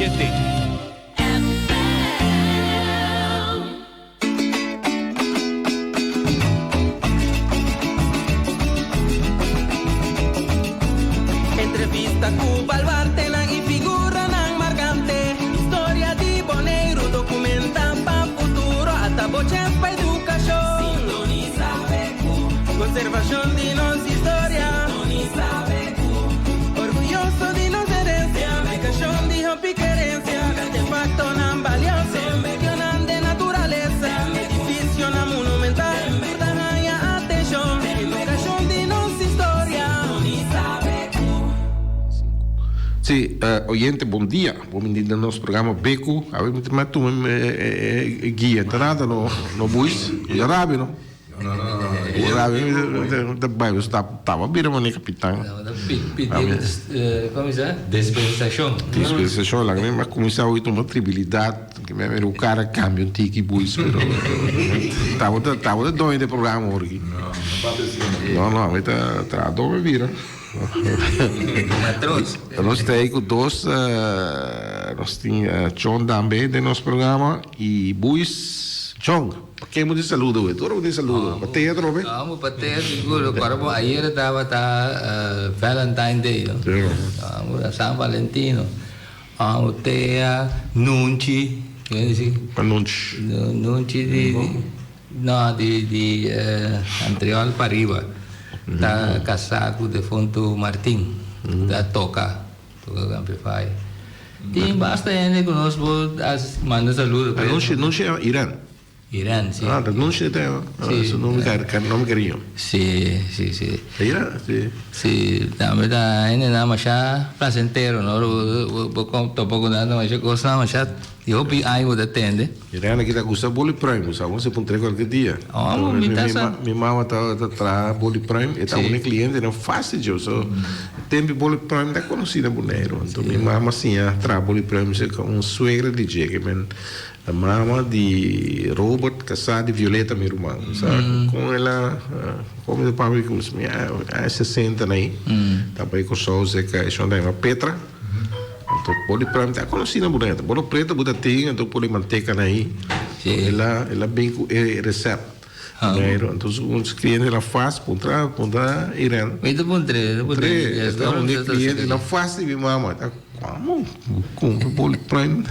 shete. Entrevista ku baluartenan i figuranan markante. Historia di Boneiru dokumentá pa futuro. Ata bo chèns pa edukashon. Sintonisa BQ. Konservashon di nos historia. Sintonisa BQ. Orguyoso di nos herensia. Aplikashon di hopi kerensia. Artefaktonan balioso. Medionan den naturalesa. Edifisionan monumental. Tur ta haña atenshon. Edukashon di nos historia. Sintonisa BQ. Sí, oyente bon dia. Bon bini na nos programa BQ. Awe mi ta tuma e guia. Ta nada no, no buis. Ya rabia no. No, no, no. Rabia ta bai bo taba bira mane kapitan. Pidi, komo bisa? Dispensashon. Dispensashon. Laga mi a kuminsá hoy tuma tribilidat. Ke mi a mira un kara kambia un tiki buis pero tabata tabata doño di e programa awor aki. No, no papia asina. No, no, ami ta trahadó mi bira. Nos ta ei ku dos nos tin Chon tambe den nos programa i Buis Chon pa ken bo tin saludo awe? Tur bo tin saludo pa Tea atrobe? Amo pa Tea sigur kòrda bo ayer tabata Valentine Day no amo San Valentino amo Tea Nunchi Nunchi Nunchi di No, di di Antriol pariba. Ta casá cu defunto Martin. Ta toca, toca cu amplify. Tin basta hende cu nos por a manda saludo. Pero nunchi, nunchi Irene? Irene, si. Ah, ta nunchi ta, Si. su nomber car, nomber cariño. Si, si, si. Irene, si. Si, tambe ta hendenan masha placentero, no? Bo bo topa cu nan ta masha cosnan masha di hopi aña bo ta tende. Irene ki ta gusta boli pruim, bo sa bo se puntr'é kualke dia. Oh, mi ta sa. Mi mama ta traha boli pruim, e ta un e klientenan fásil djo. So, tempu boli pruim ta konosí na Boneiru. Anto mi mama siña traha boli pruim serka un suegra di dje, ke men mama di Robert kasá di Violeta, mi ruman. Bo sa kon el a, kon mi ta papia ku mi aña sesenta na ei, ta bai Kòrsou serka e shon ta yama Petra. Anto por di prueba ta conoci na Bonaire. Bolo preto bo ta tin anto pone manteca na ahi. El a el a bin cu e recept. Bonaire anto su cliente na fast puntra puntra Irene. Mi ta puntr'e, mi ta puntr'e. E ta un di cliente na fast di mi mama ta como cumpra bolo prueba.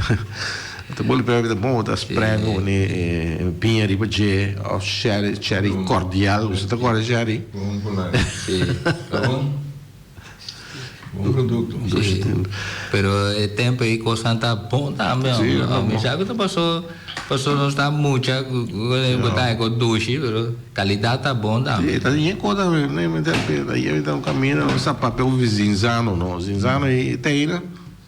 Anto bolo prueba ta bon bo ta sprengo pone piña riba dje of sherry sherry cordial bo ta corda sherry. Bon ta bon. Bon producto. Sí, pero e tempo ei cosnan ta bon tambe. Sí, ta Mi bon. sa cu ta paso, paso nos ta mucha cu cu ta cu dushi, pero calidad ta bon tambe. Sí, ta yen cosa mi mi ta ayer mi ta un camino nos a papia cu Zinzano no, Zinzano ei ta ei no?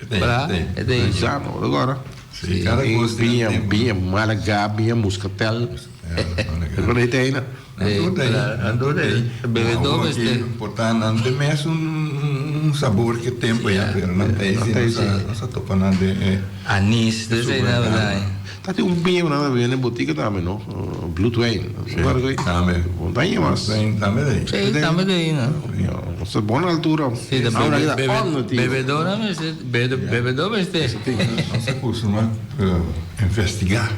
Bra, e ta ei. Zinzano, agora. Sí, cada cos tin Biña, un tempo. biña Malaga, biña Moscatel. Malaga. E ta ei no? Nan tur ta ei, nan tur ta ei. Bebedó mester. Por ta nan tin mes un sabor ke tempo ya, pero nan ta ei si, nos a topa nan den e. Anís, tur esei nan ta ei. Ta tin un biña ku nan ta bebe den botika tambe no, Bloedwijn. Si, tambe. Montaña mas. Bloedwijn tambe ta ei. Si, tambe ta ei no. Nos ta bon altura. Si, ta bebedó nan mester, bebedó mester. Nos a kustumá investigá.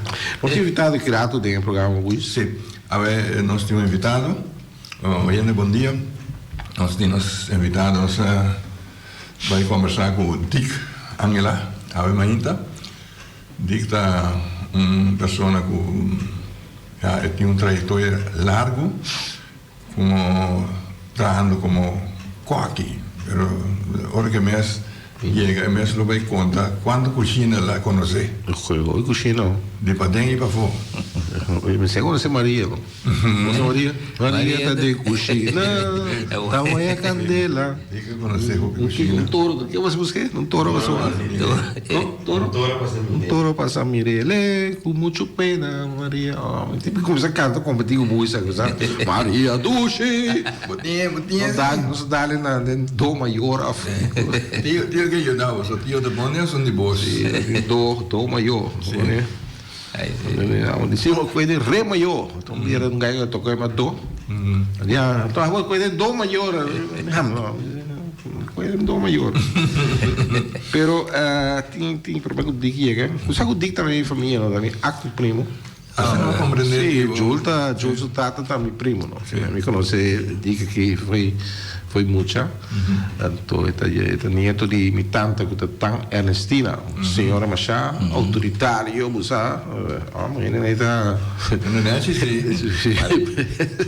Nos tin invitado grato den e programa, Luis. Si. Awe nos tin un invitado. Oyente bon dia. Nos tin nos invitado. Nos a bai kombersá ku Dick Angela awe mainta. Dick ta un persona ku ya e tin un trayektoria largu komo trahando komo kòki. Pero ora ku e mes Yega e mes lo bay conta cuanto cushina el a conoce. Hoy cushina ho. Di paden y pafó. Mi sa conoce Maria ho. Conoce Maria? Maria ta den cushina, ta waya candela. Di que conoce hopi cushina. Un toro, ke bo busque? Un toro pasó. Toro? Un toro pasa mirele cu mucho pena Maria. Mi tin cuminsa canta competi cu bo sa. Maria dushi. Bo tin, bo tin Nos dal, nos dal na den do mayor of. Tio, tio ke yuda bo, so tio ta pone of son di bos? Do, do mayor. Si. Ai, si. Si, bo kue den re mayor. Enton mira un gai ku toka ma do. Ya, enton abo kue den do mayor. Koe mi dor mayor. Pero tin tin prome ku Dick yega. Ku sa ku Dick ta mi famia no, ta mi aktu primo. Asina bo komprende Sí, Jul ta Jul su tata ta mi primo no. Mi konosé Dick aki foi foi mucha. Anto e ta e ta nieto di mi tanta ku ta Tan Ernestina, un señora masha outoritario bo sa. Amo hende nei ta. Hende nechi si.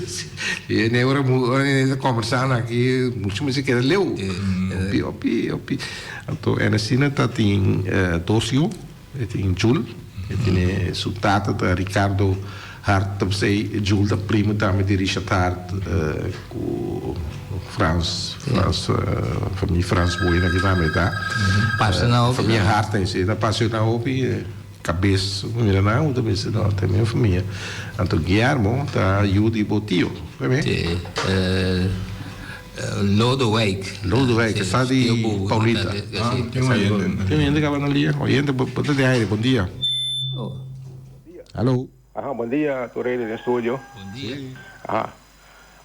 Si e ora ora e ta kombersá nan aki muchu mester keda leu. Hopi hopi hopi. Anto Ernestina ta tin dos yu, e tin Jul, e tene su tata ta Ricardo Hart, ta p'esei Jul ta primo tambe di Richard Hart ku Frans, Frans, famia Frans Bueno aki tambe ta. Pasa na hopi. Famia Hart ta esei, ta pasa na hopi. Kabes mira nan ta bisa no ta mi famia. Anto Guillermo ta yu di bo tio, prome? Si, Lodewijk. Lodewijk, sa di Paulita. Ah, tin un oyente. Tin un oyente kaba na lia. Oyente, bo ta den aire, bon dia. Hallo. Aha, bon dia tur rede den studio. Bon dia. Aha,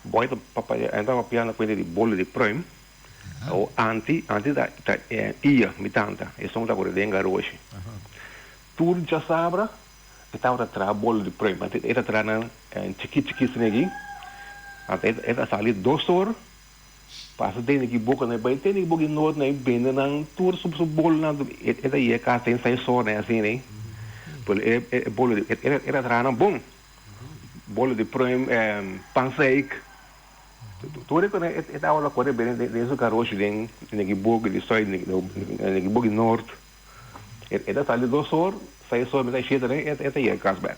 bo ta papia, ta papia na kuenta di bolo di pruim. O anti, anti ta ta ia, mi tanta, esun ta kore den garoshi. Tur djasabra e tabata traha bolo di pruim. Anto e ta traha nan chikit chikit asina aki. Anto e ta sali dos or, pasa den aki boka nan bai den aki boka noord nan bende nan tur su su bolonan. E ta yega kas den seis or nan asina. Pero e e bolo di e ta traha nan bon. Bolo di pruim, panseik. Tur e kos e tabata kore bini den su karoshi den neki boki di sùit neki boki nort. E ta sali dos or, seis or mita shete den e ta yega kas bèk.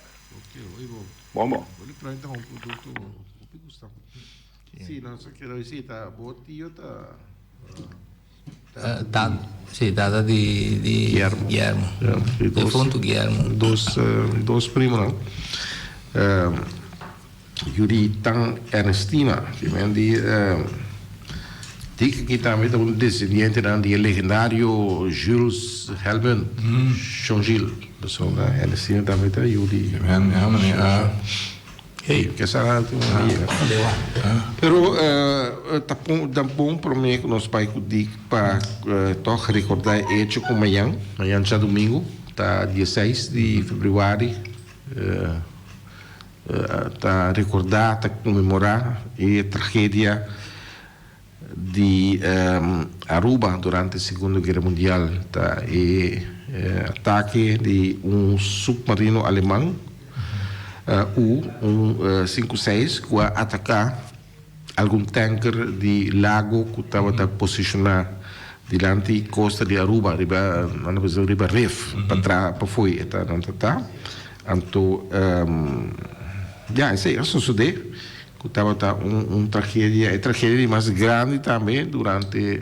Bon bon. Si, tata di Guillermo. Guillermo. Defunto Guillermo. Dos, dos primonan. Yuri Tan Ernestina, ki men di Dick aki tambe ta un descendientenan di e legendario Jules Helmund, Shon Gil. Pasobra Ernestina tambe ta yu di. Men, ja, meneer. Hey, ke sa na tin un yega. Pero ta ta bon prome ku nos bai ku Dick pa tòg rekordá e echo ku mañan, mañan djadumingu, ta dieseis di febrüari, ta rekordá, ta konmemorá e tragedia di Aruba durante Segundo Guera Mundial. Ta e atake di un submarino aleman U un sinku seis ku a ataká algun tanker di lago ku tabata posishoná dilanti kosta di Aruba riba nan ta bisa riba rif pa tra pafoi e ta nan ta ta. Anto ya esei a sosodé. Ku tabata un tragedia, e tragedia di mas grandi tambe durante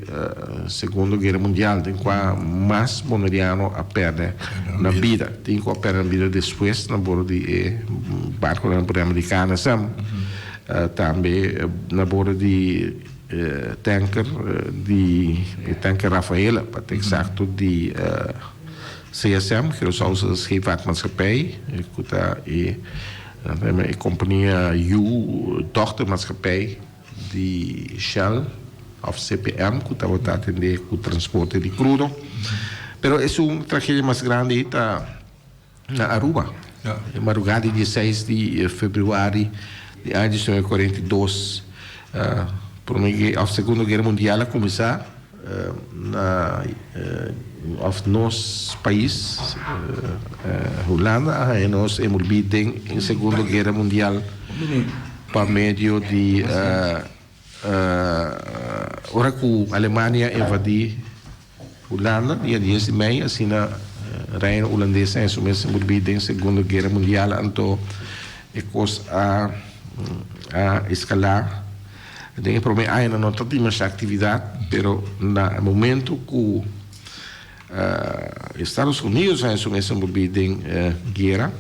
Segundo Guera Mundial, den kua mas boneriano a pèrdè nan bida. Tin ku a pèrdè nan bida despues na bordo di e barkonan por ehèmpel di KNSM, tambe na bordo di tanker di e tanker Rafaela, pa ta eksakto di CSM, Curaçaose Scheepvaartmaatschappij, ku ta e Nan ta yama e kompania yu dochtermaatschappij di Shell òf CPM ku tabata atendé ku transporte di krudo. Pero esun tragedia mas grandi ta na Aruba. E madrugá di dieseis di febrüari di aña diesnuebe kuarenta i dos prome òf segundo guera mundial a kuminsá. Na of nos pais Hulanda a haña nos envolví den e Segundo Guera Mundial pa medio di ora ku Alemania a invadí Hulanda dia dies di mei asina Reino Hulandes a haña su mes envolví den Segundo Guera Mundial anto e kos a eskalá. Den e promé añanan no ta tin masha aktividat, pero na e momento ku Estados Unidos a su mes enbolbí den guera,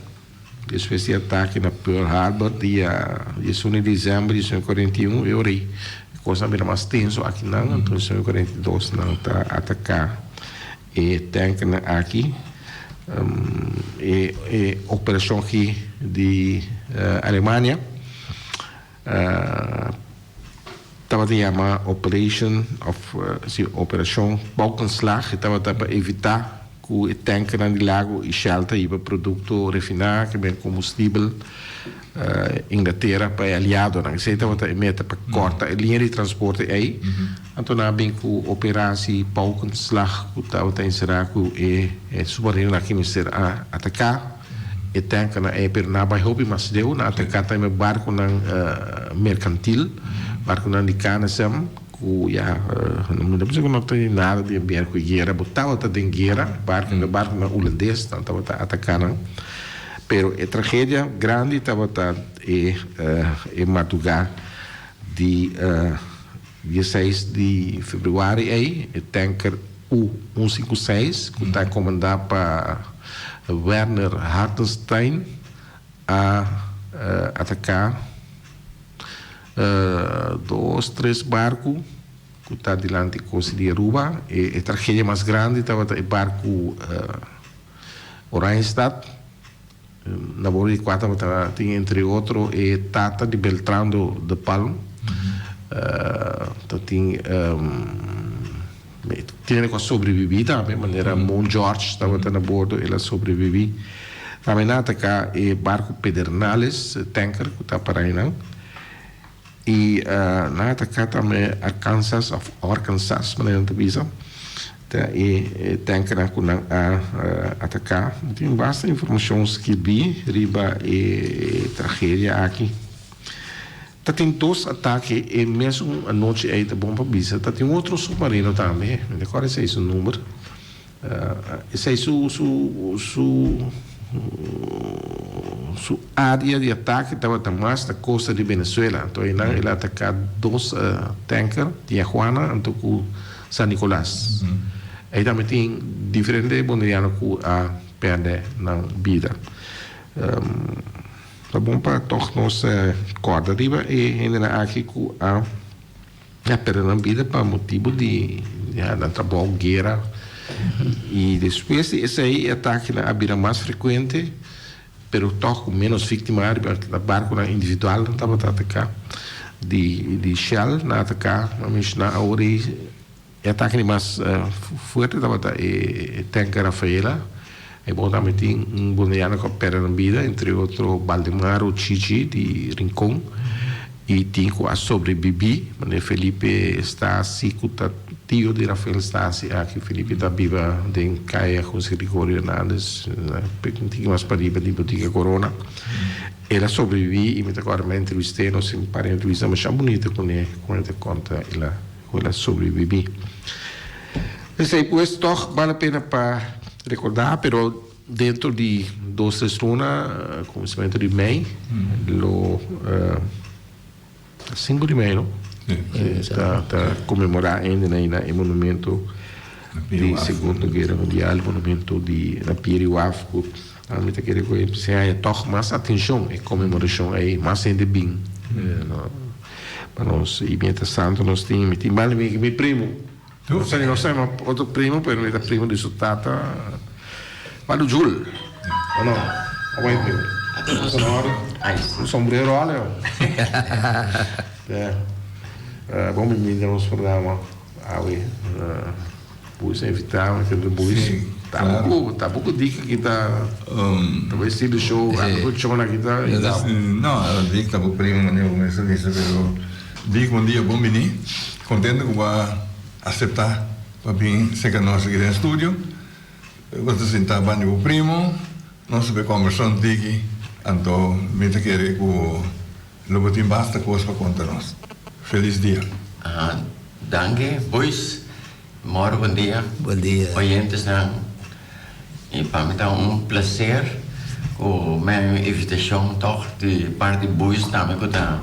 despues di atake na Pearl Harbor dia diesun di desèmber di diesnuebe kuarenta i un, e ora ei e kosnan a bira mas tenso akinan, anto diesnuebe kuarenta i dos nan ta ataká e tankernan aki. E operashon aki di Alemania. Tabata yama Operation of si Operashon Paukenslag. E tabata pa evitá ku e tankernan di Lago i Shell ta hiba produkto refiná, ke men kombustibel, Inglatera pa e aliadonan. Esei tabata e meta pa kòrta e liña di transporte ei. Anto nan a bin ku Operatie Paukenslag ku tabata enserá ku e submarinonan aki mester a ataká e tankernan ei, pero nan a bai hopi mas leu, nan a ataká tambe barkunan merkantil, barkunan di KNSM ku ya mi ta bisa ku no tin nada di haber ku e guera, bo tabata den guera, barkunan hulandes nan tabata ataká nan. Pero e tragedia grandi tabata e e madrugá di dieseis di februari ei, e tanker U un sinku seis ku ta komandá pa Werner Hartenstein a ataká dos tres barku ku ta dilanti kosta di Aruba. E tragedia mas grandi tabata e barku Oranjestad, na bordo di kua tabata tin entre otro e tata di Beltrando de Palm, ta tin tin ku a sobreviví tambe, manera Mon George tabata na bordo, el a sobreviví. Tambe nan a ataká e barku Pedernales, tanker ku ta para einan. I nan a ataká tambe Arkansas òf Orkansas manera nan ta bisa. Ta e tankernan ku nan a ataká. No tin basta informashon skirbí riba e tragedia aki. Ta tin dos atake e mesun anochi ei ta bon pa bisa. Ta tin otro submarino tambe, mi ta kòrda esei su number. Esei su su su su área di atake tabata mas na kosta di Venezuela. Anto einan el a ataká dos tanker, Tiajuana anto ku San Nicolas. Ei tambe tin diferente boneriano ku a pèrdè nan bida. Ta bon pa tòg nos kòrda riba e hendenan aki ku a. A perde nan bida pa motibu di nan trabou, guera. I despues di esei e atakenan a bira mas frekuente, pero tòg ku ménos víktima riba barkunan individual nan tabata ataká. Di Shell nan ataká, nan menshoná awor ei e atake di mas fuerte tabata e tanker Rafaela. E bo tambe tin un boneriano ku a perde nan bida, entre otro Baldemaro Chichi di Rincon i tin ku a sobrebibí, manera Felipe Stasi ku ta tio di Rafael Stasi aki. Felipe ta biba den Kaya José Gregorio Hernandez, un tiki mas pariba di Botica Corona. El a sobrebibí i mi ta kòrda mi a entrevist'é, nos tin un par di entrevista masha bunita kuné, kon el ta konta el a. Cu el a sobrevivi. Esey pues toch bal la pena pa recorda, pero dentro di dos tres luna, cuminsamento di mei, lo cinco di mei no? Ta ta conmemora einde na na e monumento di Segundo Guera Mundial, monumento di na Pier y Waf cu ami ta kere cu e haya toch mas atencion e conmemoracion ey, mas hende bin. Pa nos y mientras tanto nos tin mi tin banda mi mi primo no sa no sa otro primo pero mi ta primo di su tata Padu Jul o no o bai primo un sombrero ale o bon bini den nos programa awe. Boys a invitá mi kende boys tapoco tapoco Dick aki ta ta bai steal the show algo cu chon aki ta invitá. No Dick ta bo primo manera bo mes a bisa pero Dick bon dia bon bini contento cu bo a acepta pa bin cerca nos aki den studio bo ta sinta banda di bo primo nos ta bay combersa un tiki anto mi ta kere cu lo bo tin basta cos pa conta nos feliz dia. Danki boys. Moro bon dia. Bon dia. Oyentesnan. I pa mi ta un placer ku mi haña un invitashon tòg di parti Boys tambe ku ta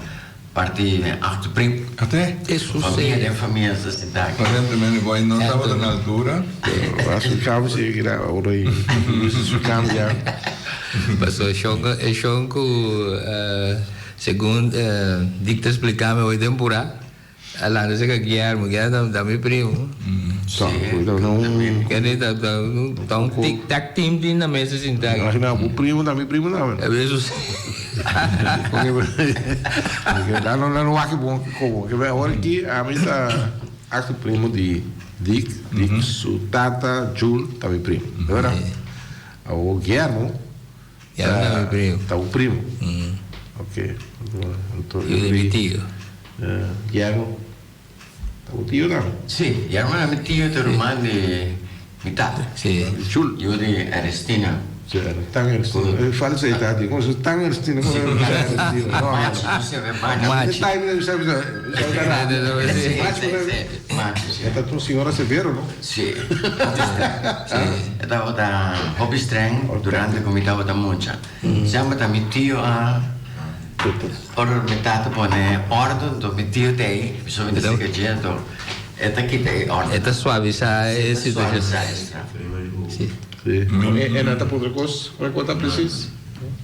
parti achterpriem. Ate? Eso si. Famia den famia sa sinta aki. Aparentemente boy no tabata na altura. A su cambio si keda ora i su cambia. Paso e shon e shon ku segun Dick ta splika mi hoy den purá. A landa cerca Guillermo, Guillermo ta mi primo. Sa, cuidado no un. Kende ta ta un ta un tic tac team tin na mesa sinta. Imagina bo primo ta mi primo tambe. Eso si. Nan no nan no wak bon komo. Ke awor aki ami ta akto primo di Dick. Dick su tata Jul ta mi primo. No wera? Awor Guillermo ta ta un primo. Ok. Anto Yu di mi tio. Guillermo Ta bo tio tambe? Sí, German ta mi tio, ta ruman di mi tata. Sí. Chul. Yu di Ernestina. Sí, tan Ernestina. E falsa e tati. Como se tan Ernestina? Como se Ernestina? No, Machi, no se ve machi. Machi. Machi. Machi, sí. E ta un señora severo, no? Sí. E tabata hopi streng durante cu mi tabata mucha. Semper ta mi tio a. Ora mi tata pone ordo, anto mi tio ta ei, mi so mi ta sika dje, anto e ta kita e ordo. E ta suavisá e situashon. Sí. E nan ta puntra kos, ora ku ta presis?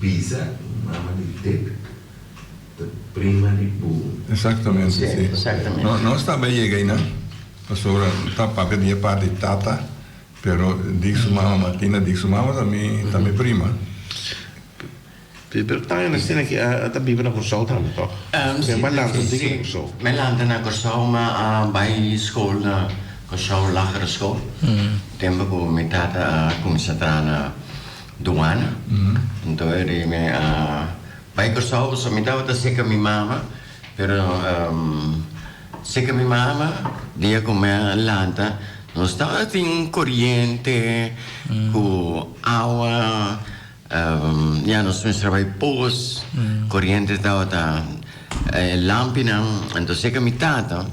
Bisa mama di Dick ta prima di bu. Exactamente, Sí, sí. exactamente. No, nos tambe yega einan, pasobra ta papia di e parti tata, pero Dick su mama, Martina Dick su mama ta mi, ta mi prima. Pero ta en escena ki a ta biba na Kòrsou tambe tòg? Si, Mi a lanta si, diki na Kòrsou. Mi a lanta na Kòrsou, mi a bai skol na Kòrsou Lagere School. Tempu ku mi tata a kuminsá traha na duana. Anto e di mi a bai Kòrsou, pasobra mi tabata seka mi mama, pero seka mi mama dia ku mi a lanta nos tabatin koriente ku awa. Ya nos mester bai pos, koriente tabata e lampinan, entonces seka mi tata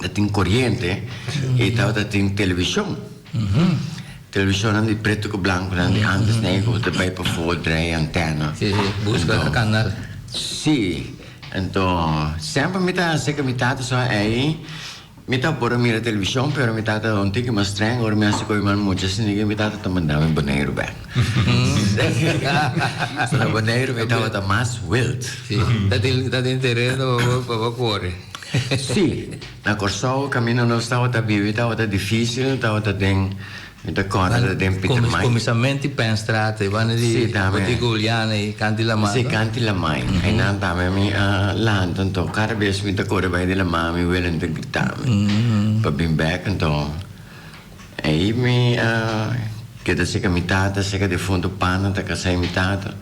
ta tin koriente i tabata tin televishon. Televishonnan di preto ku blankonan di antes nei ku bo ta bai pafó draai antena. Sí, sí, buska kanal. Sí, enton semper mi ta seka mi tata so ei. Mi ta por a mira televishon pero mi tata un tiki mas streng ora mi hasi koe mal mucha asina ke mi tata ta manda mi Boneiru bek. So na Boneiru mi tabata mas wild. Si, ta tin ta tin tereno pa bo pa bo kore. Si, na Kòrsou kaminda nos tabata bibi tabata difisil tabata den Mi ta kòrda ta den Pietermaai. Kuminsamentu di Penstraat, e banda di Botica Juliana i Kanti Lamai. Si, Kanti Lamai. Einan tambe mi a lanta, anto kada bes mi ta kore bai di lamá mi welen ta grita mi pa bin bèk. Anto ei mi a keda seka mi tata, seka defuntu Pana ta kasá i mi tata.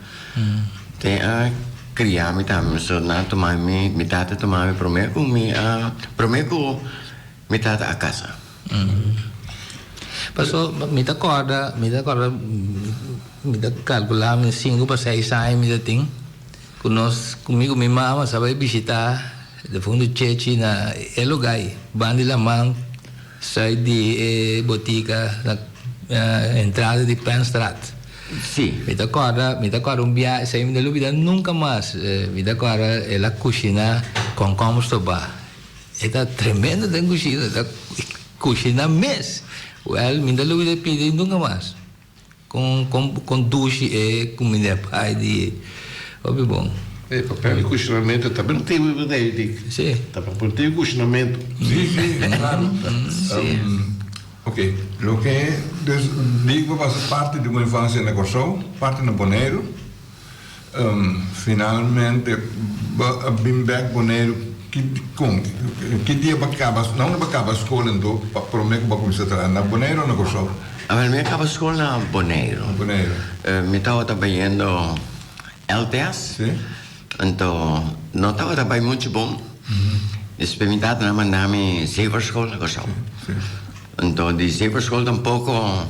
Te a kria mi tambe, so nan a tuma mi, mi tata a tuma mi promé ku mi a, promé ku mi tata a kasa. Paso mi ta kòrda, mi ta kòrda, mi ta kalkulá mi sinku pa seis aña mi ta tin ku nos, ku mi ku mi mama sa bai bishitá defuntu Chechi na e lugá ei, banda di laman, sùit di e botika na entrada di Penstraat. Sí. Mi ta kòrda, mi ta kòrda un biaha, esei mi no lubidá nunka mas, mi ta kòrda el a kushiná kònkòmber stobá. E ta tremendo den kushina, e ta kushina mes. Wèl, mi ta lubida pidi nunka mas. Kon kon kon dushi e kuminda pai di hopi bon. E papel di kushinamentu ta bin tin wi bini dik. Si. Ta papel di kushinamentu. Si, si, klaro. Si. Ok, loke dus di bo pasa parti di bo infansia na Kòrsou, parti na Boneiru. Finalmente bo a bin bek Boneiru ki kon ki dia bo a kaba na unda bo a kaba skol anto pa prome ku bo a kuminsá traha na Boneiru o na Kòrsou? Awel mi a kaba skol na Boneiru. Na Boneiru. Mi tabata bayendo LTS. Si. Anto no tabata bai muchu bon. Despues mi tata a manda mi zeevaartschool na Kòrsou. Si. Anto di zeevaartschool tampoko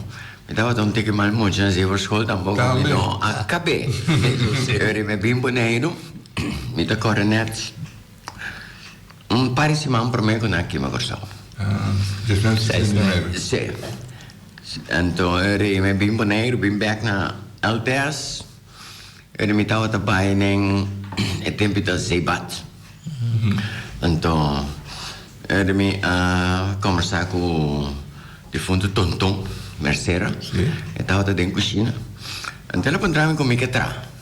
Mi tabata un tiki mal mucha na zeevaartschool tampoco mi no a cabe. Eri mi bin Boneiru, mi ta corre net un par di siman prome cu nan kima Corsou. Si. Anto eri mi bin Boneiru, bin bek na LTS, eri mi tabata bay den e tempo ta zeebad. Anto eri mi a combersa cu Difunto Tonton Mercera, e tabata den kushina. Anto el a puntra mi ku mi ke traha.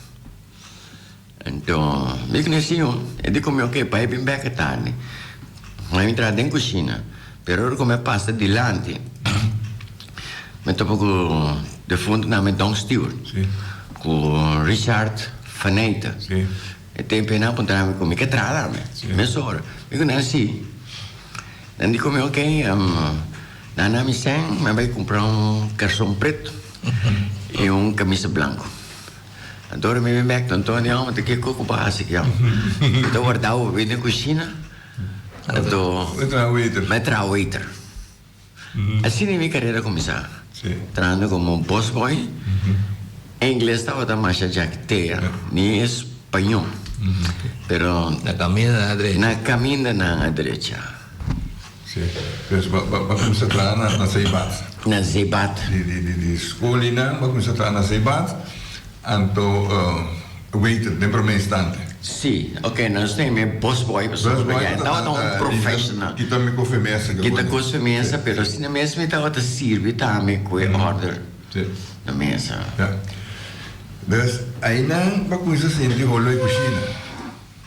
Anto mi ku si e di ku mi oke bai bin bek e tardi. Mi traha den kushina, pero ora ku mi a pasa dilanti mi topa ku defunto name Don Stewart ku Richard. Faneyte. E tempo ei nan a puntra mi ku mi ke traha tambe, mesora. Mi ku nan si. Nan di ku mi ok, nan na mi sèn, mi a bai kumpra un karson pretu i un kamisa blanku. Anto ora mi bin bèk, Don Tony, amo ta kiko ku bo a hasi aki amo? Mi ta warda bo bin den kushina, anto Mi traha waiter. Mi a traha waiter. Asina mi karera a kuminsá, trahando komo busboy. Ingles tabata masha djaktea, ni español. Pero Na kaminda nan a drecha. Na kaminda nan a drecha. Sí. Dus bo a kuminsá traha na Zeebaat. Na Zeebaat. Di skolinan bo a kuminsá traha na Zeebaat, anto waiter den promé instante. Sí, ok, nos tin e busboy pasobra ya e tabata un professional. Kita mi kofe mesa. Kita kofe mesa, pero asina mes mi tabata sirbi tambe ku e order na mesa. Ya. Dus einan bo a kuminsá sinti holo e kushina.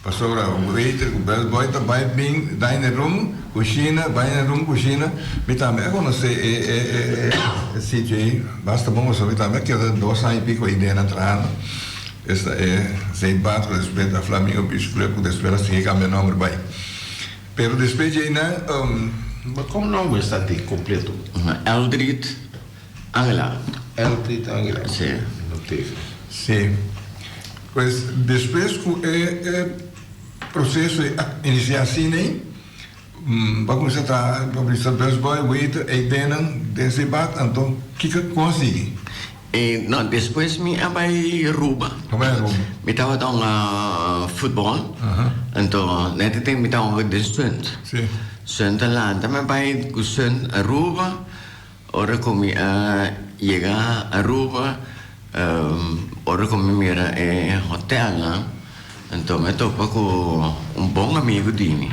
Pasobra waiter ku bellboy ta bai bin dining room, kushina, dining room, kushina. Mi tambe a konosé e e e sitio ei basta bon pasobra mi tambe a keda dos aña i piko ei den nan trahando. Esta e Zeebaat ku despues ta Flamingo Beach Club ku despues a sigui kambia nomber bai. Pero despues dje einan. Ma kon nomber esta di kompleto? Eldrid Angela. Eldrid Angela. Sí. No teve. Sí. Pues despues ku e e proseso ei a inisiá asina ei, bo a kuminsá traha, bo a kuminsá busboy, waiter, ei dennan den Zeebaat, anto kiko kon a sigui? E no, despues mi a bai Aruba. A bai Aruba. Mi tabata hunga futbòl, anto nèt e tempu mi tabata hunga den Sunt. Sí. Sunt a lanta, mi a bai ku Sunt Aruba. Ora ku mi a yega Aruba, ora ku mi mira e hotelnan, anto mi a topa ku un bon amigu di mi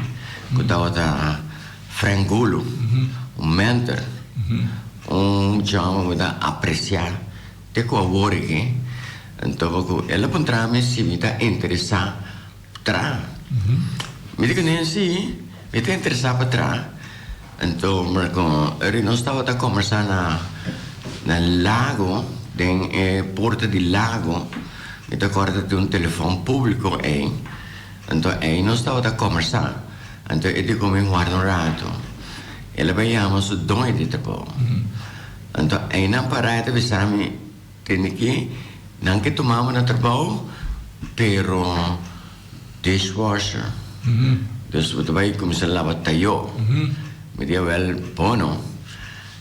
ku tabata Frank Gulu, un mentor, un chama ku mi ta apresiá te ku awor aki. Anto ku el a puntra mi si mi ta interesá Traha. Mi di ku nan si, mi ta interesá pa traha. Anto ku eri nos tabata kombersá na na Lago, den e porta di Lago, mi ta kòrda tin un telefòn públiko ei. Anto ei nos tabata kombersá. Anto e di ku mi warda un ratu. El a bai yama su doño di trabou. Anto einan pará e ta bisa mi. Tende ki nan ke tuma bo na trabou, pero dishwasher. Dus bo ta bai kuminsá laba tayó. Mi di awel, bono,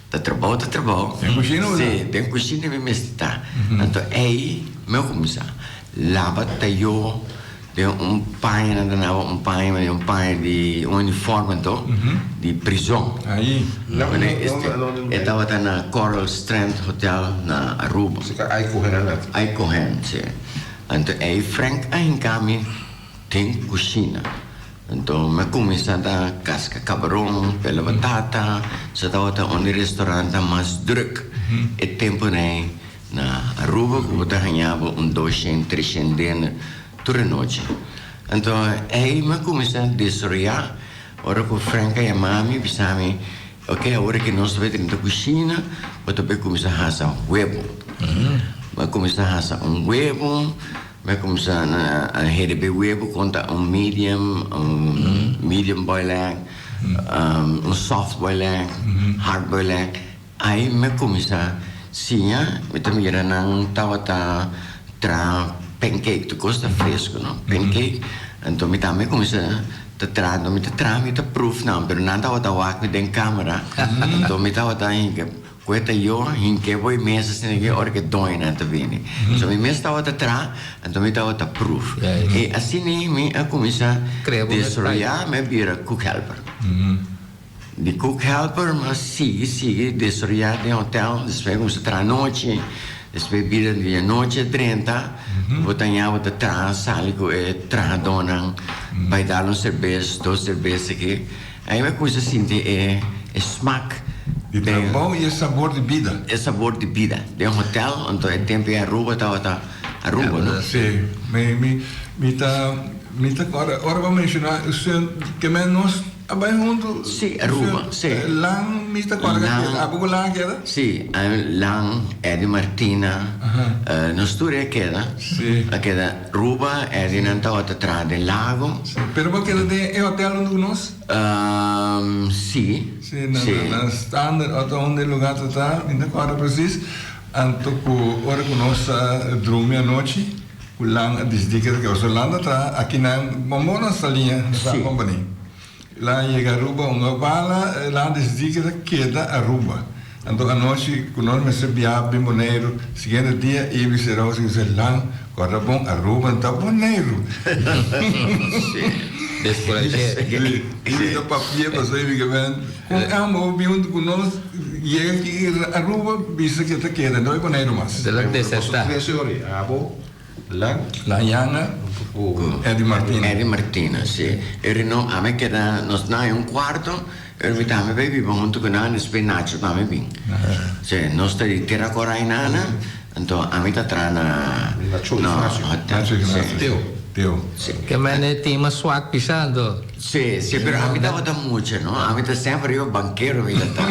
ta trabou ta trabou. Den kushina bo ta? Sí, den kushina mi mester ta. Anto ei mi a kuminsá laba tayó Den un paña nan ta naba un paña manera un paña di un uniforme anto di prizon. Ahí. E tabata na Coral Strand Hotel na Aruba. Esei ta Aikohen at. Aikohen, si. Anto ei Frank a hinka mi den kushina. Anto mi a kuminsá ta kaska kabaron, pela batata. Sa tabata un di restaurantnan mas druk e tempunan ei. Na Aruba ku bo ta haña bo un doshen, treshen dende tur e nochi. Anto ei mi a kuminsá desaroyá ora ku Frank a yama mi bisa mi, ok awor ke nos ta bai drenta kushina bo ta bai kuminsá hasa webo. Mi a kuminsá hasa un webo, mi a kuminsá a herde webo konta un medium, un medium boil egg, un soft boil egg, hard boil egg. Ai mi a cuminsa siña, mi ta mira nan tabata traha pancake, tur cos ta fresco no, pancake, anto mi tambe cuminsa ta traha, anto mi ta traha mi ta proef nan, pero nan tabata wak mi den camera, anto mi tabata hinca cu e ta yo hinca bo e mesa asina ke ora ke doñonan ta bini, so mi mes tabata traha, anto mi tabata proef, y asina mi a cuminsa desaroya, mi a bira cook helper. Di cook helper mi a sigui sigui desaroyá den hotel, despues mi kuminsá traha anochi, despues bida di anochi a drenta, bo ta haña bo ta traha sali ku e trahadónan bai dal un serbes, dos serbes aki, ahí mi a kuminsá sinti e e smak Di trabou i e sabor di bida. E sabor di bida den hotel, anto e tempu ei Aruba tabata Aruba no. Sí, mi mi mi ta mi ta ora ora bo a menshoná ke men nos. A bai huntu? Sí, Aruba, sí. Lan mi ta kòrda Lan. keda. Abo ku Lan a keda? Sí, Lan, Eddy Martina, nos tur a keda. Sí. A keda Aruba, Eddy nan tabata traha den Lago. Sí, pero bo a keda den e hotel huntu ku nos? Sí. Sí, na na Standard òf ta unda e lugar ta ta, mi no ta kòrda presis. Anto ku ora ku nos a drumi anochi, ku Lan a disidí keda keda. Pasobra Lan ta traha aki nan Bombon nan Saliña, na Star Company. Lan a yega Aruba un a bala, Lan a disidí keda keda Aruba. Anto anochi ku nos mester biaha bin Boneiru, siguiente dia Ibi sera hosi ku bisa, Lan, kòrda bon, Aruba no ta Boneiru. Deskurashé. Sí, Ibi ta papia pasobra Ibi ke ben kon amo bin huntu ku nos yega aki Aruba bisa ke ta keda, no e Boneiru mas. De la desertá. Abo Lan. Lan Yanga ku Eddy Martina. Eddy Martina, si. E rino a mi keda, nos na un kuarto, pero mi tambe bai biba huntu ku nan, despues Nacho tambe bin. Si, nos ta di Tera Korai nana, anto ami ta traha na Nacho Ignacio. hotel. Nacho Ignacio. Teo. Teo. Si. Ke mene tin mas swak pisá anto. Si, si, pero ami tabata mucha, no? Ami ta semper riba bankero mi ta ta.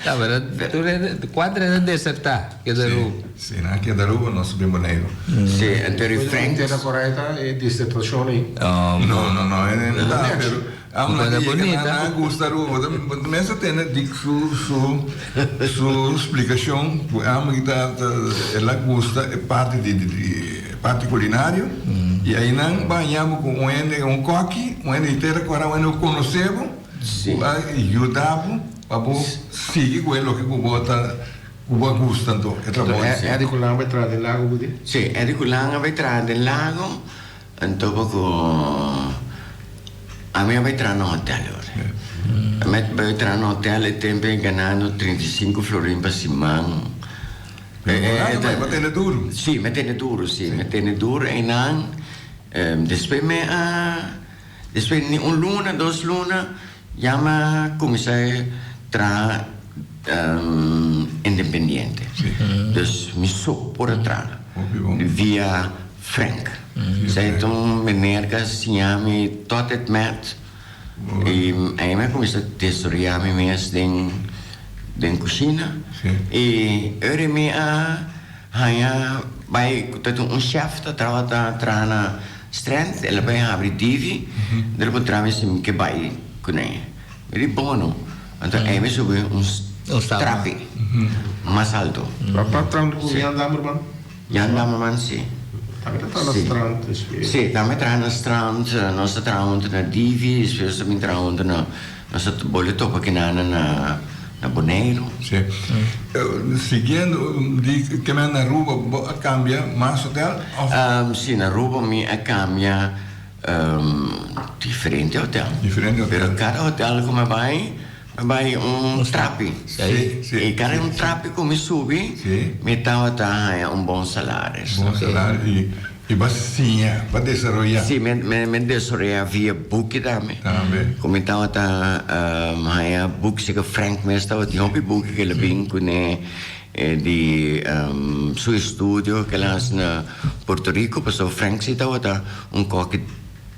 Ta, pero tur e kuater e ta desertá, keda Aruba. Si, nan a keda Aruba, nos bin Boneiru. Si, anto ri Frank. Tera Correa ta e disertacion ei. No, no, no, e no ta, pero amo nan a yega, nan a gusta Aruba. Bo ta mester tene Dick su, su, su splicacion cu amo ki ta, ta, el a gusta e parti di, di, di e parti culinario y ayi nan baña bo cu un hende, un koki, un hende di Tera Correa, un hende cu conoce bo, cu a yuda bo pa bo sigui cu e loke cu bo ta. Ku bo a gusta anto e trabou di Eddie ku Lan a bai traha den lago bo di? Sí, Eddie ku Lan a bai traha den lago, anto bo ku ami a bai traha na hotel ora. Ami a bai traha na hotel e tempo e ganando 35 florin pa siman. Pero bo tene duru. Sí, mi a tene duru, sí, mi a tene duru einan. Despues mi a, despues ni un luna, dos luna, Ya mi a cuminsa traha independiente. Dus mi so por a traha via Frank. Esei ta un meneer cu a siña mi tot het met y ahí mi a cuminsa desaroya mi mes den cushina. Y ora mi a haña bai cu ta un chef ta traha traha na Strand, el a bai habri Divi, el a puntra mi si mi ke bai kuné. Mi di bono. Anto ei mi subi un trapi mas alto. Pa trabou ku Jan Dammerman? Jan Dammerman, si. Tambe ta traha na Strand despues? Si, tambe traha na Strand. Nos ta traha huntu na Divi, despues nos ta bin traha huntu na, nos ta bolbe topa kinana na. Na Boneiru. Sí. Siguiendo di ke men na Aruba bo a cambia mas hotel of? Sí, na Aruba mi a cambia diferente hotel. Diferente hotel. Pero cada hotel cu mi a bay, mi a bay un trapi. Sí, sí. Y cada un trapi cu mi subi, mi tabata haya un bon salaris. Bon salaris y I bo a siña, bo a desaroyá. Sí, mi mi a desaroyá via buki tambe. Tambe. Ku mi tabata haña buki, si ku Frank mes tabatin hopi buki ku el a bin kuné di su estudio ku el a hasi na Puerto Rico, pasobra Frank sí tabata un kòki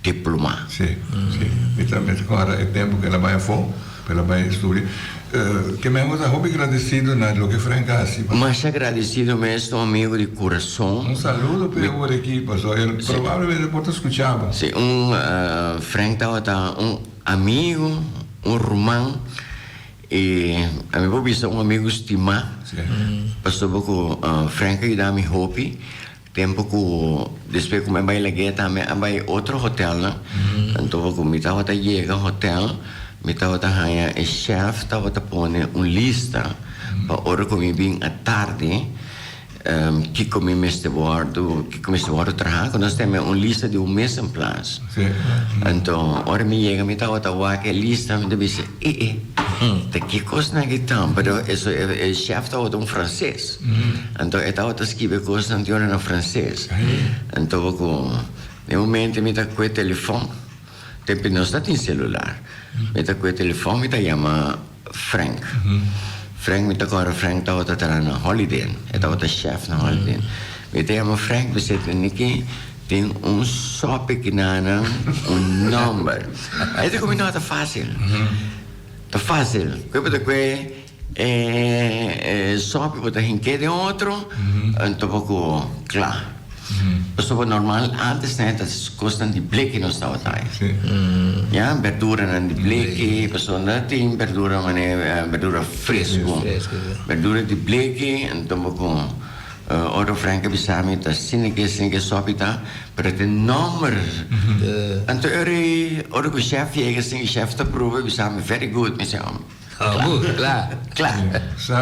diplomá. Sí, sí. Mi ta mi ta kòrda e tempu ku el a bai afó, ku el a bai studia. Ke men bo ta hopi gradesido na loke Frank a hasi pa. Masha gradesido mes, ta un amigu di kurason. Un saludo p'e awor aki, pasobra el probablemente por ta skucha bo. Sí, un Frank tabata un amigu, un ruman, i ami por bisa un amigu stimá, pasobra ku Frank a yuda mi hopi. Tempu ku despues ku mi a bai lag'é tambe a bai otro hotelnan. Anto ku mi tabata yega hotel, mi tabata haña e chef tabata pone un lista pa ora ku mi bin atardi kiko mi mester wòrdu, kiko mester wòrdu traha, ku nos tene un lista di un mes en plas. Anto ora mi yega mi tabata wak e lista mi ta bisa e e ta ki kosnan aki tan? Pero e chef tabata un franses. Anto e tabata skibi e kosnan di ora na franses. Anto ku den momento mi ta kue telefòn, tempu nos no tin selular, mi ta kue telefòn mi ta yama Frank. Frank mi ta kòrda Frank tabata traha na Holiday Inn, e tabata chef na Holiday Inn. Mi ta yama Frank mi seta Niki. Tin un sòpi kinanan un nòmber. E di ku mi no ta fásil. Ta fásil. Kue bo ta kue e sòpi bo ta hink'é den otro, anto bo ku kla. Pasobra normal ántes nan ta kosnan di bleki nos tabata haña. Ya, berduranan di bleki, pasobra no tin berdura manera berdura fresku. Berdura di bleki, anto bo ku. Ora Frank a bisa mi ta asina ke asina ke sopi ta, pero ta e nomber. Anto ora e ora ku chef yega asina chef ta prueba e bisa mi very good. Mi si Kla. Kla.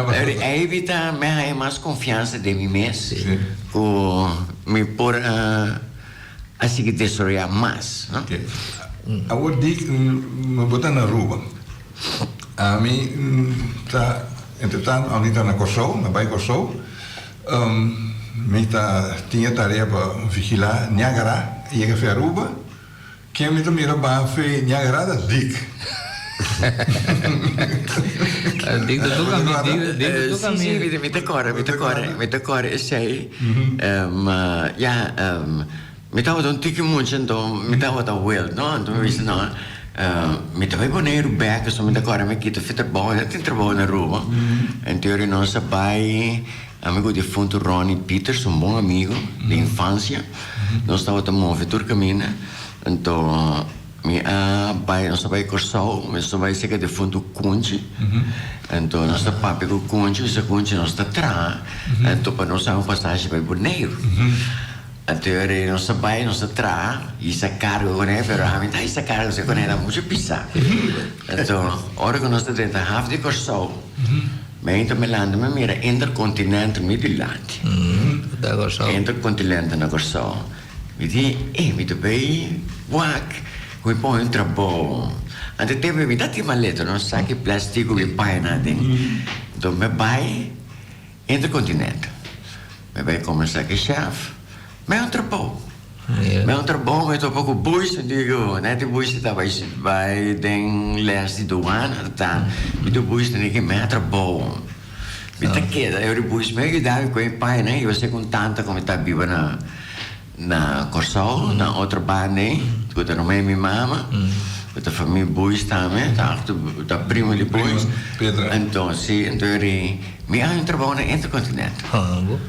Ora ei ta mi a haña mas konfiansa den mi mes ku mi por a sigui desaroyá mas. Awor Dick, bo ta na Aruba. Ami ta, entretanto ami ta na Kòrsou, mi a bai Kòrsou, mi ta tin e tarea pa vigilá Niagara, yega fe Aruba, ken mi ta mira baha fe Niagara ta Dick. Dick ta tur kaminda, Dick ta tur kaminda. Si, si, mi ta kòrda, mi ta kòrda, mi ta kòrda esei, ma ya. Mi tabata un tiki mucha anto mi tabata wild no, anto mi bisa no mi ta bai Boneiru bek pasobra mi ta kòrda mi kita fi trabou, mi tin trabou na Aruba, anto yori nos a bai ami ku difunto Ronnie Pieters un bon amigo di infansia, nos tabata move tur kaminda, anto mi a bai nos a bai Kòrsou, nos a bai serka difunto Kunchi, anto nos ta papia ku Kunchi, bisa Kunchi nos ta traha anto pa nos haña un pasashi bai Boneiru. Anto e rei nos ta bai, nos ta traha, hisa cargo con e, pero ami ta hisa cargo si con e ta mucho pisa. Anto ora cu nos ta drenta haf di Corsou, mi ta mirando, mi mira Intercontinental mi dilanti. Intercontinental na Corsou. Mi di, eh, mi ta bay wak cu mi pone un trabou. Anto e tempo mi ta tin maleta, no saki plastic cu mi paña aden. Anto mi bai. Intercontinental. Mi bai combersa cu e chef. Mi un trabou. Mi un trabou, mi topa cu Bush, mi dico, net e Bush ta bai bai den les di douane, ta, mi di Bush tene ki mi a trabou. Mi ta keda, e ora Bush mi a yuda mi cu e pañanan, i bo con tanta cu mi ta biba na na Corsou, na otro banda ei, cu ta ruman di mi mama, cu ta famia Bush tambe, ta achter, ta primo di Bush. Anto, si, anto e ri, mi a haña un trabou na Intercontinental.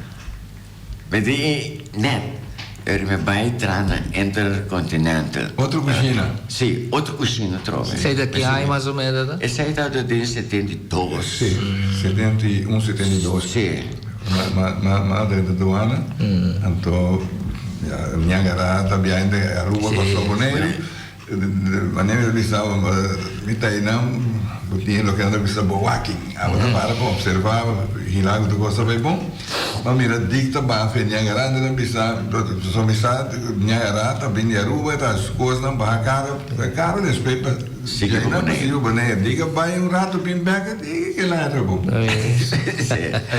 Mi di, net, e ri mi bai traha na Intercontinental. Otro cushina? Si, otro cushina atrobe. Esei ta ki aña mas o menos ta? Esei ta den 72. Si, 71, 72. Si. Ma drenta douana, anto mi a gara ta biaha entre Aruba, Kòrsou, Boneiru. Manera mi ta bisa mi ta einan bo tin loke nan ta bisa bewaking. Abo ta para pa observa, vigila ku tur kos ta bai bon. Ma mira dik ta baha fe Niagara, nan ta bisa so mi sa Niagara ta bin di Aruba ta hasi su kosnan baha karo, karo despues pa Sigui pa Boneiru. Sigui pa Boneiru. Diga bai un rato bin bek, diga kila a trabou.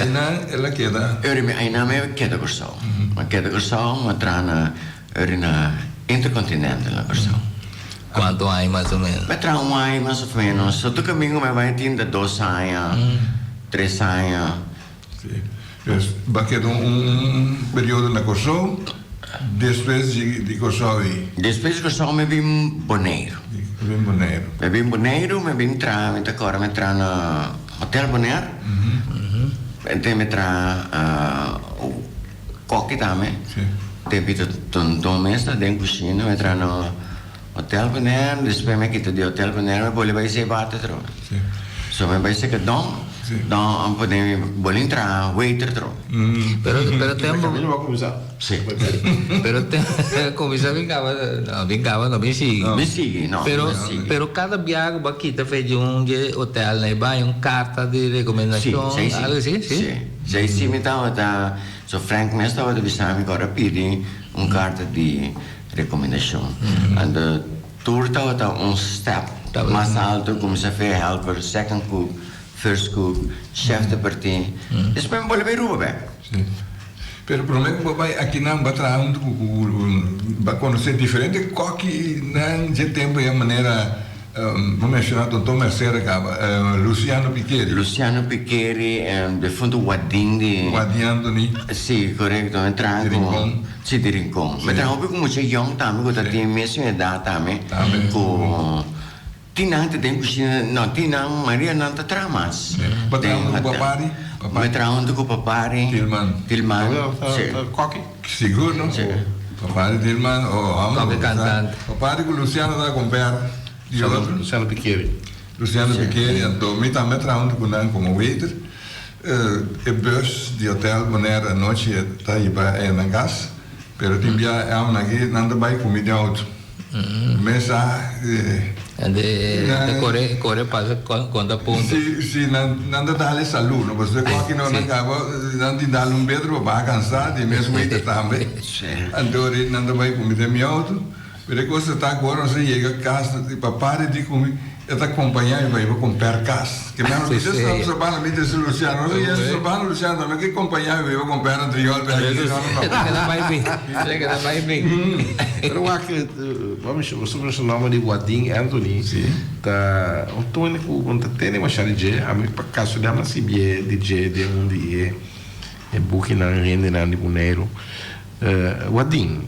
Einan el a keda. Eri mi einan mi a keda Kòrsou. Mi a keda Kòrsou, mi a traha na eri na Intercontinental na Kòrsou. Kuantu aña mas o menos? Mi a traha un aña mas of menos. So tur kamingo mi a bai tin ta dos aña, tres aña. Sí. Dus bo a keda un periodo na Kòrsou, despues di Kòrsou ei? Despues di Kòrsou mi bin Boneiru. Mi bin Boneiru. Mi bin Boneiru, mi bin traha, mi ta kòrda mi traha na Hotel Bonaire. Enten mi traha kòki tambe. Sí. Tempi ta tonton mes ta den kushina, mi traha na Hotel Bonaire, despues mi a kita di Hotel Bonaire mi boli bai Zeewater tro. Sí. So mi bai seka Don, Sí. Don a pone mi boli entra waiter tro. Pero pero tempo Camino bo a cuminsa. Sí. Pero tempo cuminsa bin caba no bin caba no bin sigui. Bin sigui no. Pero bin sigui. pero cada biaha cu bo a kita fe di un dje hotel na e bai un carta di recomendacion Sí, sí, algo asi sí? Sí. Sí, sí mi tabata so Frank mes tabata bisa mi cu ora pidi un carta di Rekomendashon. Anto tur tabata un step mas alto, kuminsá fe helper, second cook, first cook, chef de partie. Despues mi bolbe Aruba bek. Sí. Pero prome ku bo bai akinan bo a traha huntu ku ku bo a konosé diferente kòkinan dje tempu ya manera. Bo menciona Tonton Mercera caba, Luciano Piqueri. Luciano Piqueri, defunto Wadin di. Wadin Anthony. Si, corecto. Mi traha Di cu. Rincon. Si, di Rincon. Mi traha hopi cu mucha yong tambe cu ta tin mesun edad tambe. Tambe. Cu tin nan ta den cushina, no, tin nan, mayoria nan ta traha mas. Bo traha hunto cu Papari? Mi traha hunto cu Papari. Tilman. Tilman, si. Koki? Sigur no? Si. Papari Tilman, oh, hombre. Koki cantante. Papari cu Luciano ta compare di otro. Luciano Piqueri. Luciano Piqueri, anto mi tambe a traha hunto cu nan como waiter. E bus di hotel Bonaire anochi ta hiba e nan cas, pero tin bia e awonan aki nan ta bay cu mi den auto. Mesa. De kore kore pasa konta punto. Si si nan nan ta dal e salu no pasobra e koki no nan kaba nan tin dal un betro pa baha kansa di mes waiter tambe anto ori nan ta bai ku mi den mi auto pero e kos ta ta ku ora nos a yega kas papa di di ku mi e ta kompaña mi pa iba komper kas ke mi a bisa stop trabahando mi ta Luciano nos a yega trabahando Luciano tambe ke kompaña mi pa iba komper un triol E ta keda bai bin e ta keda bai bin. Pero wak Bo menshona nomber di Wadin Anthony ta un tony ku bo no ta tene masha di dje. Ami pa kasualidad mi a sibié di dje den un di e e bukinan hendenan di Boneiru. Wadin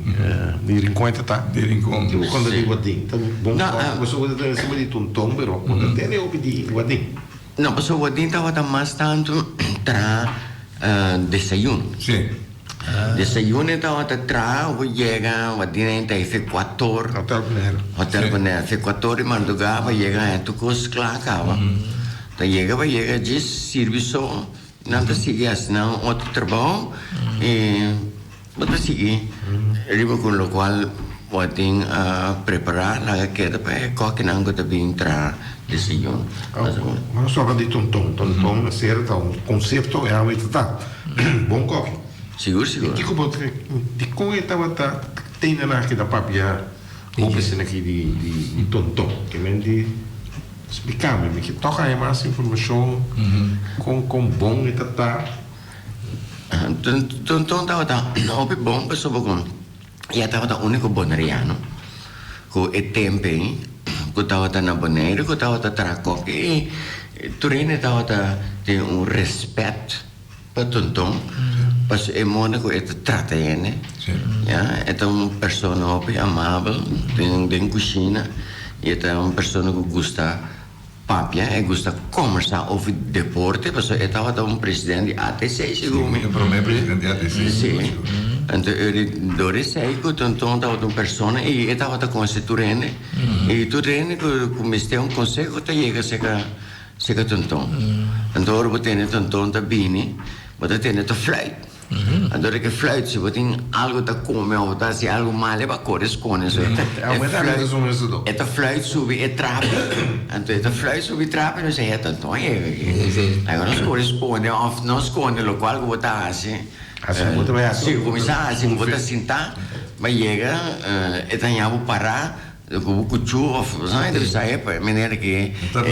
di Rincon e ta ta? Di Rincon. Bo konta di Wadin. Ta bon kòrda pasobra bo ta tene siempre di Tonton pero bo ta tene hopi di Wadin. No, pasobra Wadin tabata mas tantu traha desayuno. Sí. Desayuno e tabata traha, bo yega Wadin a inta efe kuator. Hotel Bonaire. Hotel Bonaire, efe kuator di mardugá pa yega haña tur kos kla kaba. Ta yega pa yega djis sirbi so, nan ta sigui hasi nan otro trabou i bo ta sigui riba ku lokual bo tin a prepará laga keda pa e kòkinan ku ta bin traha desayuno. Nos toka di tonton. Tonton mester ta un konsepto e awe ta ta. Bon koki. Sigur, sigur. I kiko bo ta dikon e tabata tene nan aki ta papia hopi esena aki di di tonton? Ke men di splika mi, mi ke tok haña mas informashon kon kon bon e ta ta. Tonton tabata hopi bon pasobra ku e tabata uniko boneriano ku e tempu ei ku tabata na Boneiru ku tabata traha koki i tur hende tabata tin un respèt pa Tonton pasobra e moda ku e ta trata hende ya e ta un persona hopi amabel den kushina i e ta un persona ku gusta Papia e gusta combersa over deporte pasobra e tabata un president di ATC segun mi. E prome president di ATC. Si. Anto e di door esey cu Tonton tabata un persona y e tabata conoce tur hende y tur hende cu mester un conseho ta yega cerca cerca Tonton. Anto ora bo tende Tonton ta bini bo ta tende ta fluit. Anto de ke fluit si bo tin algo ta come of bo ta haci algo mal e ba core sconde so e fluit e ta fluit subi e trapi anto e ta fluit subi trapi nos a heta anto yega aki laga nos core sconde of no sconde locual cu bo ta haci si cuminsa haci cu bo ta sinta ba yega e ta haña bo para. Ku bo kuchu of sa e ta e pa e manera ke e ta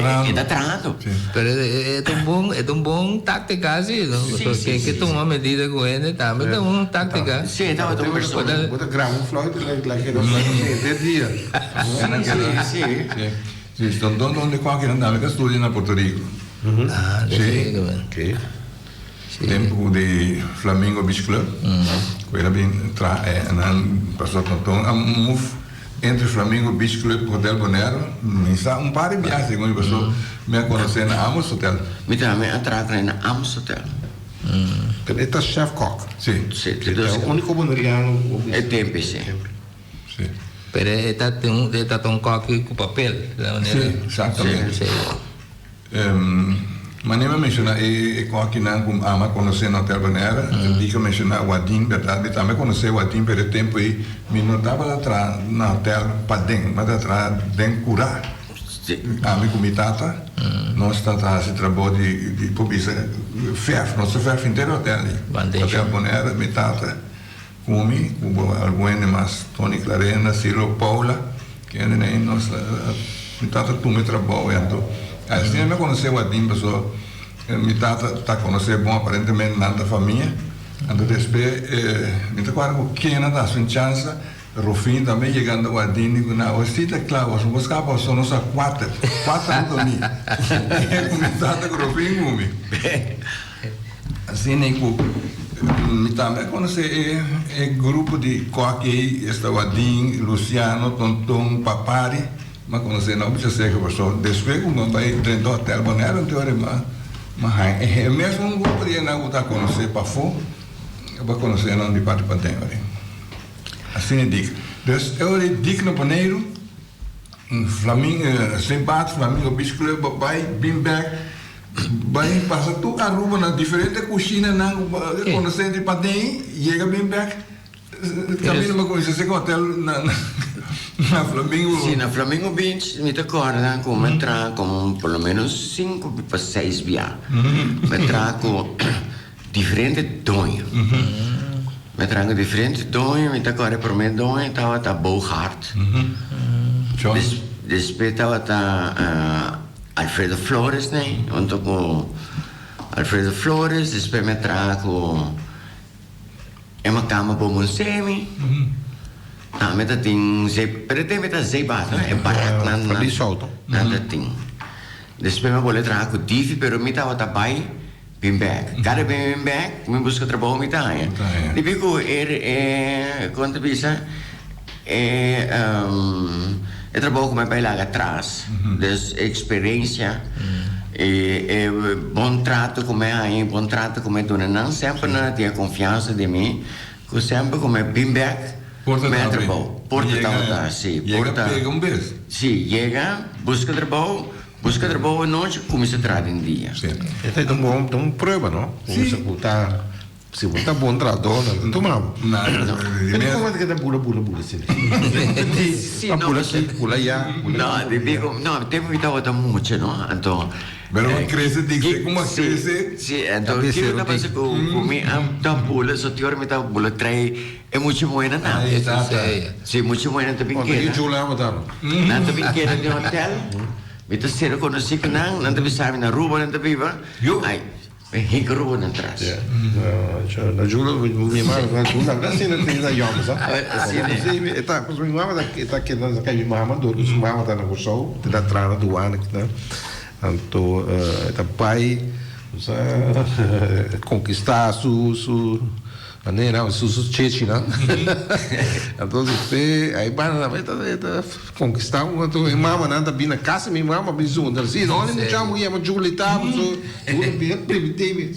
trahando. Pero e ta un bon e ta un bon taktika si no pasobra ken ke tuma medida ku hende tambe ta un taktika. Si e tabata un persona. Bo ta graba un fluit i la keda fluit henter dia. Si si si. Si don donde kualke nan tambe ta studia na Puerto Rico. Ah si. Oke. Tempu di Flamingo Beach Club ku el a bin traha e nan pasó Tonton a move entre Flamingo Beach Club ku Hotel Bonaire mi sa un par di biaha segun mi pasó mi a konosé na ambos hotel. Mi tambe a traha ku nan na ambos hotel. Pero e ta chef kok. Si. Si. E ta e úniko boneriano ku bo bisa. E tempu si. Si. Pero e ta e ta un koki ku papel. Si, exactamente. Si. Manera mi a menshoná e kòkinan ku ami a konosé na Hotel Bonaire, Dick a menshoná Wadin, bèrdat? Mi tambe a konosé Wadin, pero e tempu ei mi no tabata traha na hotèl paden, mi tabata traha den kurá. Ami ku mi tata, nos tabata hasi trabou di, por bisa, fèrf, nos ta fèrf henter e hotèl ei. Hotel Bonaire, mi tata ku mi, ku algun hende mas, Tony Clarenda, Ciro Paula, kende ei nos mi tata tuma e trabou ei anto asina mi a konosé Wadin pasobra mi tata ta konosé bon aparentemente nan ta famia anto despues mi ta kòrda ku kena ta hasi un chansa. Rufin tambe yegando Wadin di ku na awe si ta kla boso por skapa paso nos a kuater, kuater a dormi. E ku mi tata ku Rufin ku mi. Asina ku mi tambe a konosé e e grupo di kòki ei, esta Wadin, Luciano, Tonton, Papari, mi a konosé nan mucha seka paso despues ku mi a bai drenta hotel Bonaire anto ora mi a haña e mesun grupo di esnan ku ta konosé pafó, bo a konosé nan di parti paden ora. Asina e dik. Dus e ora e dik na Boneiru, Flamingo, Sint Bart, Flamingo Beach Club, bo bai bin bek, bai pasa tur Aruba na diferente kushinanan ku bo a konosé di paden, yega bin bek, kaminda bo kuminsá seka hotel na na Flamingo. Si, na Flamingo Beach mi ta kòrda ku mi a traha komo por lo menos sinku pa seis bia. Mi a traha ku Diferente doño. Mi a traha cu diferente doño, mi ta corre prome doño tabata Boogaard. Despues tabata Alfredo Flores ne, hunto cu Alfredo Flores, despues mi a traha cu Emma Cama Bomonsemi. Tambe ta tin zee, pero e tempo ta zeebaas, no? E baraknan nan ta tin. Despues mi a bolbe traha cu Divi, pero mi tabata bay Bin bek. Kada bin bin bek, mi buska trabou mi ta haña. Debí ku e e kon ta bisa e e trabou ku mi a bai laga atras, dus e eksperensia i e bon trato ku mi a haña i bon trato ku mi a duna nan, semper nan a tin e konfiansa di mi ku semper ku mi a bin bek mi a trabou. Porta tabata, si, porta. Yega pega un bes. Si, yega, buska trabou. Buska trabou anochi, kuminsá traha den dia. Sí. E ta un bon, ta un prueba, no? Sí. Ku ta, si bo ta bon trahadó, nan ta tuma bo. Na, Pero komo ta keda bula bula bula asina? Sí, Ta no, bula aki, bula allá, bula No, aki, di bula allá. bico, no, tempo mi tabata mucha, no? Anto, Pero bo crece dik, ki, como a sí, crece. sí, anto, Ta kiko besero ta pasa dik. ku, ku mi a ta bula, so ti ora mi ta bula trae e mucha muhernan nan. Ahí está. Sí, mucha muhernan ta bin Cuando keda. ki chula bo ta no? Nan ta bin keda den hotel. Mi ta sera konosí ku nan, nan ta bisa mi na Aruba nan ta biba. Ai, mi hinka Aruba nan tras. Na Jula, mi mama na Jula, na asina tin na yòm sa. Asina. E ta, pasobra mi mama ta, e ta keda na kai mi mama dor ku su mama ta na Kòrsou, ta traha na duana kinan. Anto e ta bai, sa, konkistá su, su. Manera su su chechinan. Anto despues ai banda nan e ta e ta conquista un anto e mamanan ta bin na casa mi mama bin zundra si no ni mucha muher yama Julita paso tur a bin a primiti mi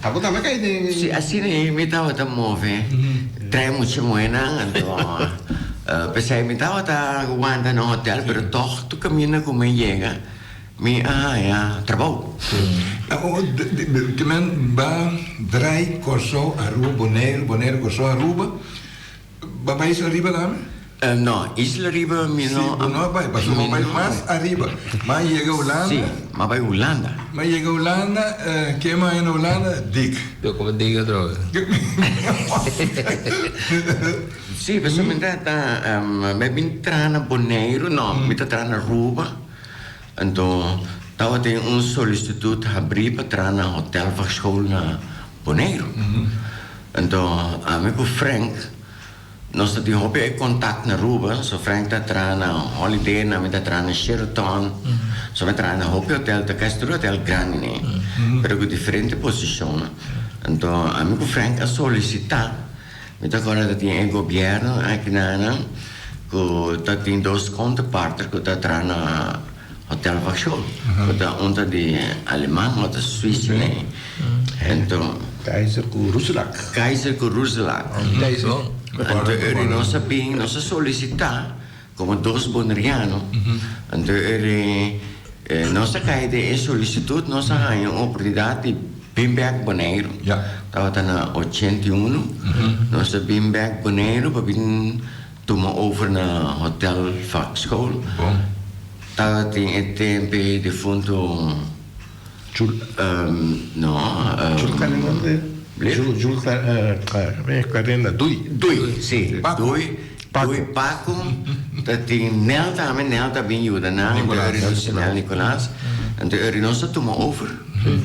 abo tambe a kai den. Si asina ei mi tabata move trae mucha muhernan anto p'esei mi tabata wanta na hotel pero tog tur caminda cu mi yega Mi a haña trabou. Te men ba drai Kòrsou, Aruba, Boneiru, Boneiru, Kòrsou, Aruba. Ba bai Isla Riba tambe? No, Isla Riba mi no. Si, bo no a bai, pasobra bo bai mas ariba. Ma yega Hulanda. Si, ma bai Hulanda. Ma yega Hulanda, ke ma haña na Hulanda? Dik. Yo komo dik atrobe. Si, pasobra mi ta ta, mi a bin traha na Boneiru, no, mi ta traha na Aruba. Anto tabatin un solisitut habrí pa traha na Hotel Vakschool na Boneiru. Anto ami ku Frank nos ta tin hopi e kontakt na Aruba, so Frank ta traha na Holiday Inn, ami ta traha na Sheraton, so mi a traha na hopi hotel, ta kasi tur hotel grandi ne, pero ku diferente posishon. Anto ami ku Frank a solisitá. Mi ta acorda ta tin e gobierno aki na cu ta tin dos counterparter cu ta traha na Hotel Vaxholm. Cu ta un ta di Aleman, otro Suizo ne. Anto. Kaiser cu Ruselak. Kaiser cu Ruselak. Anto eri nos a bin, nos a solicita como dos boneriano. Anto eri nos a cay den e solicitud, nos a haña un oportunidad di bin bek Boneiru. Tabata na 81. Nos a bin bek Boneiru pa bin tuma over na Hotel Vakschool. Tabatin e tempo e difunto no Jul Carena Dui. Dui, si. Dui, Dui Paco. Ta tin Nel tambe, Nel ta bin yuda nan. Nel Nicolas. Anto nos a tuma over.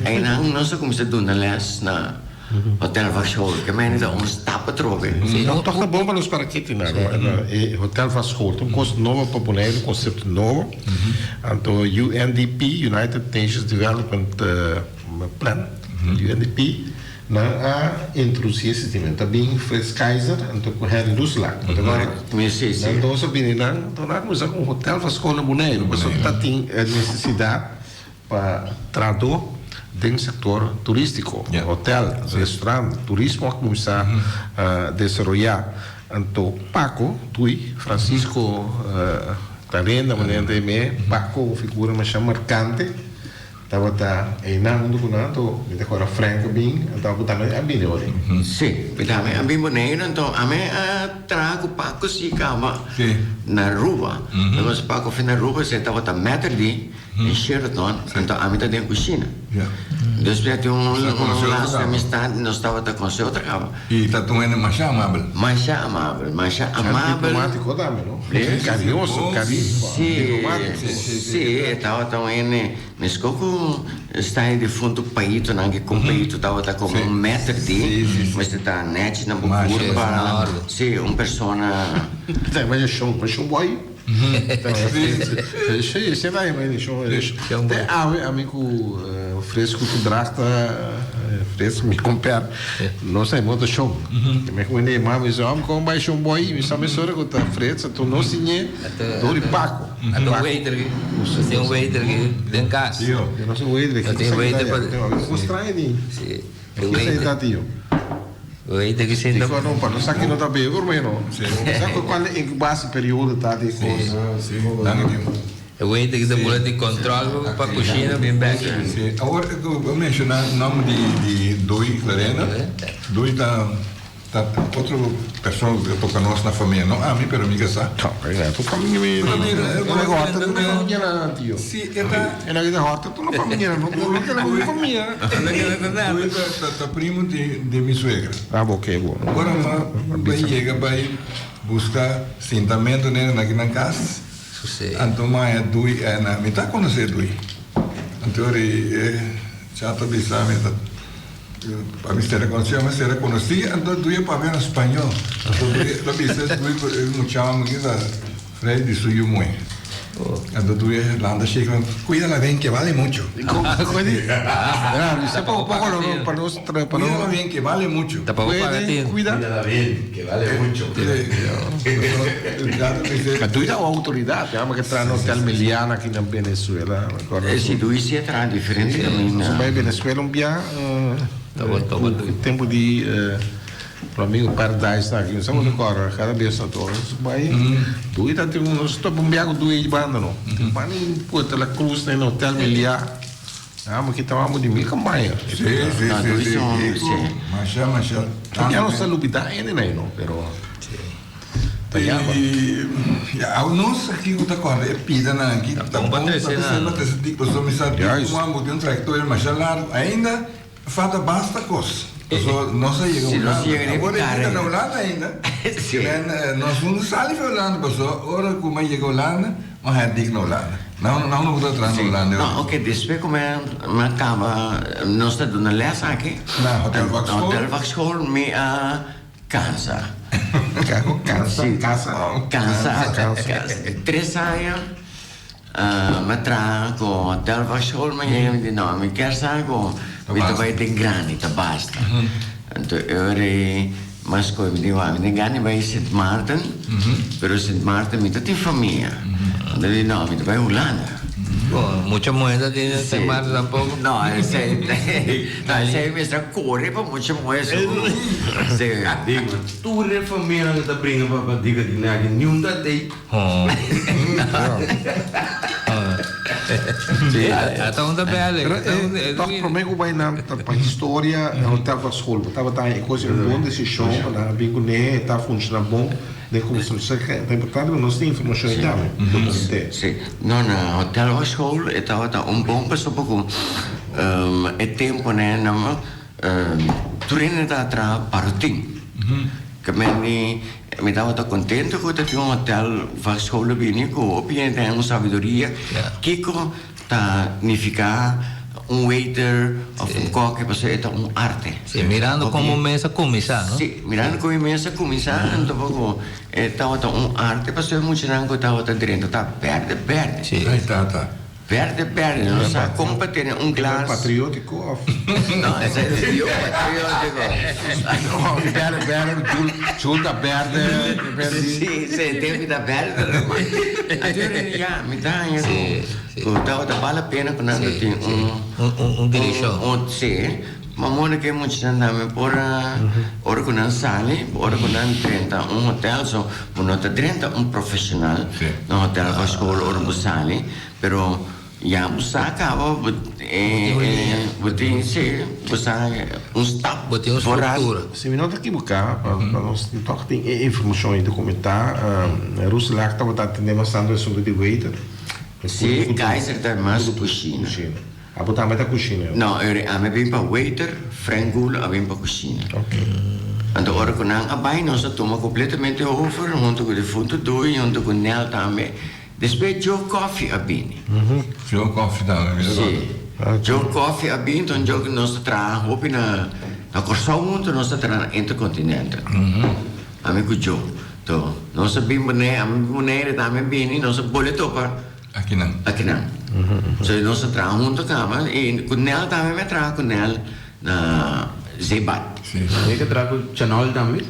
Einan nos a kuminsá duna les na. Hotel Vakschool. Ke meni ta un stap atrobe. No, toch ta bon pa nos para kiti na e Hotel Vakschool. Ta un kos nobo pa Boneiru, un konsepto nobo. Anto UNDP, United Nations Development Plan, UNDP, nan a introduci e sistema. Ta bin Fritz Kaiser anto ku Henry Ruslak. Nan dos a bini nan, anto nan a kuminsá ku un Hotel Vakschool na Boneiru. Pasobra ta tin e nesesidat. Pa trahadó den sektor turístiko, hotel, restaurant, turismo a kuminsá desaroyá. Anto Paco, Tui, Francisco Clarenda, manera ta yam'é, Paco, un figura masha markante, tabata einan huntu ku nan. Anto mi ta kòrda Frank a bin, anto abo tambe a bini ora ei. Sí, mi tambe a bin Boneiru, anto ami a traha ku Paco sí kaba na Aruba. Nos Paco fin na Aruba, esei tabata mèter di. Den Sheraton, anto ami ta den kushina. Dus mi a tin un lazo di amistad, nos tabata conoce otro caba. Y ta un hende masha amabel. Masha amabel, masha amabel. Diplomatico tambe, no? Cariñoso, diplomatico. Si, e tabata un hende, mesco cu sta e difunto Paitonan, cu con Paito tabata como un meter di, mester ta nechi na bo curpa, si, un persona. Ta imagina shon, shon boy. Te awe ami ku Fresco ku Dragta Fresco mi komper nos a moto shon. Mi ku hende mami bisa om kon bai shon boy mi sa mesora ku ta Freds anto nos siñ'é dor di Paco. Anto un waiter ki nos tin un waiter ki den kas. Nos tin un waiter ki Nos tin waiter pa Kiko straño di. Kiko sa tio? Waiter ki sinta. Dikon no pa no sa ki no ta bebe por meno. Sa ku kual e inkubasie periodo ta di kos. E waiter ki ta bula di control pa kushina bin bek. Si, awor ku bo menshoná nòmber di Dui Clarenda, Dui ta Ta otro persona cu ta toca nos na famia, no ami, pero mi casa. Tu famia mi e horta tu na famia na tio. Si e ta. E na horta tu na famia no no keda mi famia. Dui ta ta primo di di mi suegra. Ah bo ke bo. Ora ma bai yega bai busca sintamento nene na kinan cas. Anto maya Dui e na mi ta conoce Dui. Anto ori e chata bisa mi ta. Pa mi ser reconocí, mi ser reconocí, anto Dui a papia na spañó. Anto Dui ta bisa Dui ku e muchanan aki ta frei di su yu muhé. Anto Dui a lanta shake nan, Cuídala bien que vale mucho. Cuídala bien que vale mucho. Cuídala bien que vale mucho. Dui ta un autoridad, ya, ke traha na Hotel Meliana aki na Venezuela. Si Dui si a traha diferente caminda. Nos a bai Venezuela un bia ku tempu di Flamingo Paradise ta aki. Nos a recorda cada bes na tur. Nos bai Dui ta tin un nos topa un bia ku Dui ei banda no. Banda in Puerto La Cruz na Hotel Meliá. Amo ki tabamo di mil campaña. Si si si si. Masha masha. Ya nos ta lubida hende na ei no pero. Ta yama. Y ya nos aki cu ta corda e pidanan aki ta bon pa trece pa trece dik pasobra mi sa di cu amo tin un trayectoria masha largo ainda falta basta cos pasobra nos a yega Hulanda awor e bida na Hulanda ainda nos no sali for Hulanda pasobra ora cu mi a yega Hulanda mi a haya dik na Hulanda nan no por ta traha na Hulanda No ok despues cu mi a caba nos ta duna les aki na hotel vakschool hotel vakschool mi a Cansa. Cansa, casa. Cansa, casa. Tres aña mi a traha cu Hotel Vakschool, mi a yega mi di no, mi kier sa cu mi ta bay den grandi, ta basta. Anto e ora ey mi a scoge, mi di wak, mi den grandi bay Sint Maarten, pero Sint Maarten mi ta tin famia. Anto mi di no, mi ta bay Hulanda. Bo, mucha muhe ta tin Sint Maarten tampoco? No, esey, no, esey mester a core pa mucha muhe su. Sí. Digo, tur e famianan ta bringa pa pa diga di naki, niun ta tei. Sí, ata un ta bel. Pero toch prome cu bay nan ta pa historia hotel pa school bo tabata e cos un bon decision pa nan a bin cune e ta funciona bon. Den comensá ta importante pa nos tin informashon ei tambe. Sí. No, na hotel of school e tabata un bon pasobra ku e temponan nan tur hende ta traha parotin. Ke men di mi tabata kontento ku ta tin un hotel of school a bini ku hopi hende tin un sabiduria kiko ta nifiká. un waiter of un kòki pasobra e ta un arte. Sí, mirando kon bo mes a kuminsá, no? Sí, mirando kon mi mes a kuminsá, anto poko e tabata un arte pasobra e muchanan ku tabata drenta ta bèrdè bèrdè. Sí. Ay tata. Bèrdè bèrdè, no sa kon pa tene un glas. Patriótiko òf? No, esei ta dio patriótiko. No, bèrdè bèrdè, chul ta bèrdè. Sí, sí, tempu ta bèrdè. Anto ya, mi ta haña ku. Ku tabata bal la pena ku nan ta tin un. Un direkshon. Un, sí. Ma mora ku e muchanan tambe por a, ora ku nan sali, ora ku nan drenta un hotel, so bo no ta drenta un profeshonal na hotel òf skol ora bo sali, pero ya bo sa kaba bo bo tin, sí, bo sa un stap Bo tin un vooruit. struktura. Si mi no ta kibuká, pa nos tòg tin e informashon i dokumentá, Roeselare tabata atendé bastante asuntu di waiter. Si, Kaiser ta mas kushina. Abo tambe ta kushina? No, ami a bin pa waiter, Frank Gould a bin pa kushina. Anto ora ku nan a bai nos a tuma kompletamente over huntu ku difunto Dui, huntu ku Nel tambe. Despues Joe Coffey a bini. Joe Coffey tambe, mi ta kòrda. Si, Joe Coffey a bini, enton Joe nos ta traha hopi na Kòrsou huntu, nos ta traha na Intercontinental. Ami ku Joe. To, nos a bin Bonaire, ami bin Bonaire, tambe a bini, nos a bole topa. Akinan. Akinan. So nos a traha hunto kaba i ku Nel tambe mi a traha ku Nel na Zeebad. Si. Mi a traha ku Chanol tambe?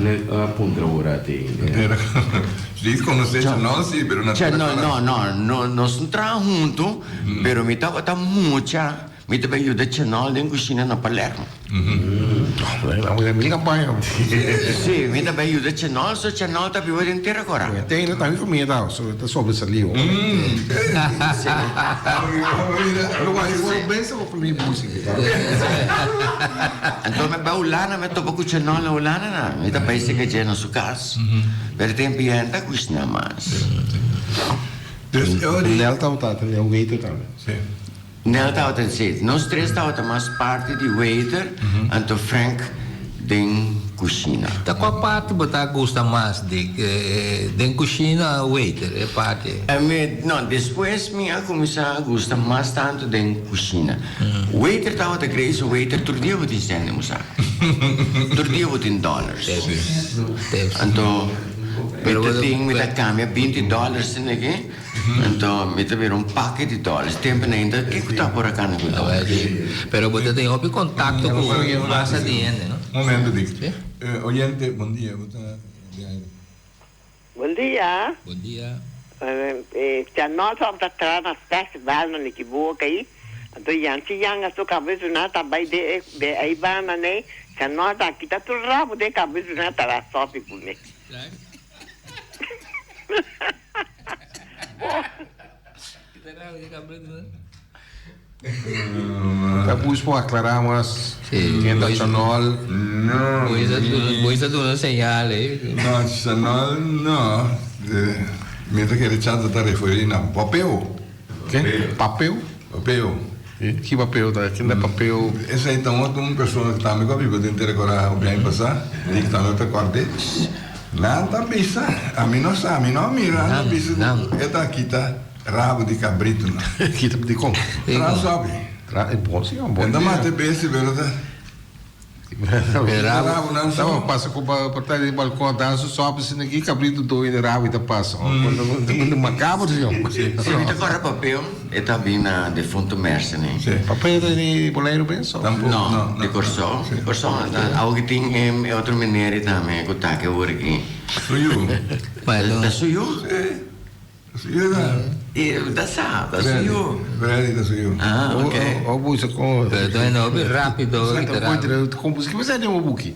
Mi a puntra ora te. Si konosé Chanol si, pero na. Chanol, no, no, nos no traha hunto, pero mi tabata mucha. Mi ta bay yuda Chenol den cushina na Palermo. Sí, mi ta bay yuda Chenol, so Chenol ta biba den Tera Cora. Tera ta mi famia ta, so ta sobresalí hoor. Anto mi bay Hulanda, mi a topa cu Chenol na Hulanda na. Mi ta bay seca dje na su cas. Pero tempo ya no ta cushina mas. Nel tabata ta waiter tambe. Nel tabata si, nos tres tabata mas parti di waiter, anto Frank den cushina. Ta cua parti bo ta gusta mas di den cushina o waiter, e parti? Mi, no, despues mi a cuminsa gusta mas tanto den cushina. Waiter tabata great, so waiter tur dia bo tin cen den bo saco. Tur dia bo tin dollars. Anto mi ta tin, mi ta cambia binti dollars esaki. Anto mi ta bira un pake di dòlars. Tempu na ainda kiko ta por a gana ku dòlars? Pero bo ta tin hopi kontakto ku masa di hende, no? Un momento, Dick. Oyente, bon dia. Bo ta di aire. Bon dia. Bon dia. Cha nos tabata traha na festival na Nikiboka ei. Anto Yanchi Yang a su kabes una ta bai den e ei banda nei. Cha nos a kita tur rabo den kabes una ta la sopi kuné. Ta bus por aclara mas ken ta Chanol. No. Boys a duna señal ey. No, Chanol no. Mi ta kere Chanta ta referi na Papeo. Ken? Papeo? Papeo. Ki Papeo ta? Ken ta Papeo? Esey ta un otro un persona cu tambe cu a biba den Tera Cora hopi aña pasa. Di cu tambe ta cord'e. Nan ta bisa, ami no sa, ami no a mira, nan ta bisa cu e ta kita rabo di cabritonan. Kita dicon? Tra sopi. Tra, e bon si, un bon E ta idea. mata e bestia pero ta. E rabo nan so. Taba pasa ku pa di balkon ta su sopi sino ki kabritu doi de rabo i ta pasa. Makabro si hombre. Si mi ta kòrda papel e ta bin na defunto Mercene. Papel ta di Boneiru mes o? No, di Kòrsou. Kòrsou awo ki tin e otro meneer ei tambe ku ta aki awor aki. Su yu. Ta su yu? Ta sa, ta su yu. Freddy ta su yu. Ah, ok. O busa con. Pero ta hende hopi rapido ki ta rapido. Con busa, ki bo sa den bo buki?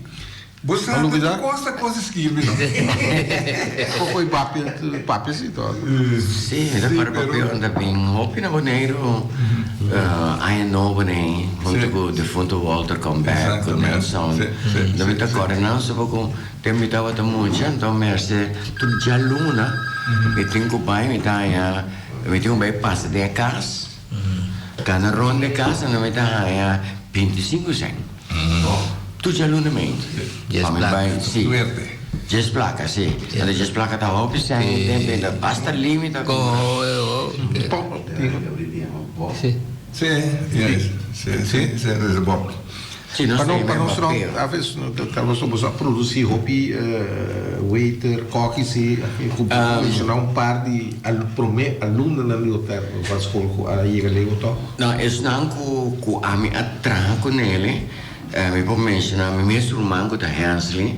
Bo sa ta cosa cosa skirbi no. Poco y papia, papia si to. Si, ta para papia unda bin hopi na Boneiru aña nobo nei hunto cu defunto Walter Comeback cu Nelson. Mi ta corda nan so cu Ten mi tabata mucha, anto mester tur djaluna mi tin ku bai, mi ta haña, mi tin ku bai pasa den e kas, kana rond e kas, anto mi ta haña bintisinku sèn. Tur djaluna mi. Dies Pa mi plaka. bai, si. Suerte. Dies plaka, si. Anto dies plaka ta hopi sèn, den benta basta limita. Ko, Si. Si, yes. Si, si, si, es Bob. Si, nos Pa no, tin pa nos no, Mbappé. a ves, no, ta- ta- boso boso a produci hopi eh, waiter, kokkie, si, ku menshoná un par di al, promé alumnonan di hotel van school ku a yega leu tòg. No, esnan ku ku ami a traha ku nele, eh, mi por menshoná mi mes ruman ku ta Hensley,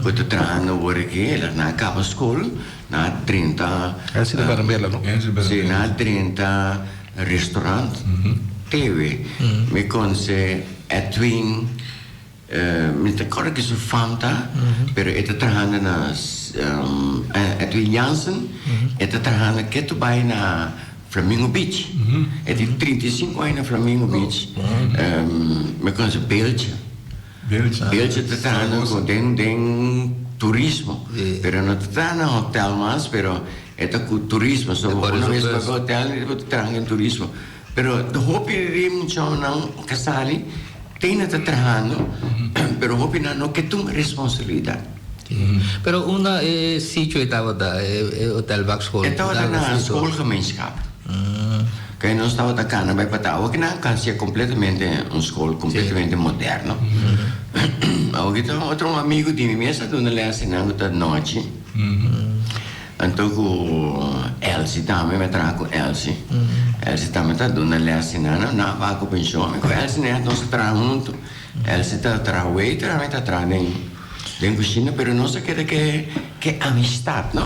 ku ta trahando awor aki, el a na kaba skol, na 30 Hensley ta Berambela, no? Hensley Sí, Berambela. na 30 restaurant TV. Mi conoce Edwin, eh, mi ta corda ki su fam ta, pero e ta trahando na Edwin Jansen, e ta trahando ketu bai na Flamingo Beach. E tin 35 aña na Flamingo Beach. Mi conoce Beeltje. Beeltje. Beeltje ta trahando Zaragoza. cu den den turismo, Sí. pero no ta trahando na hotel mas, pero e ta cu turismo. So, E por una eso vez pues. pa hotel, e ta trahando den turismo. Pero de hopi di muchanan cu sali, tene ta trahando, pero hopi nan no ke tuma responsabilidad. Sí. Pero unda e sitio e tabata, e, e hotel vakschool? E tabata na schoolgemeenschap. Kaya nos tabata kana bai pata. Awor ki nan kansia completamente un school completamente moderno. Awor ki ta otro amigo di mi mes a duna les nan ku ta nochi. Anto ku Elsie tambe, mi a traha ku Elsie. Elsie tambe ta duna les nan, nan a baha ku penshon. Mi ku Elsie net nos a traha hunto. Elsie ta traha waiter, ami ta traha den den kushina, pero nos a keda ke ke amistad, no?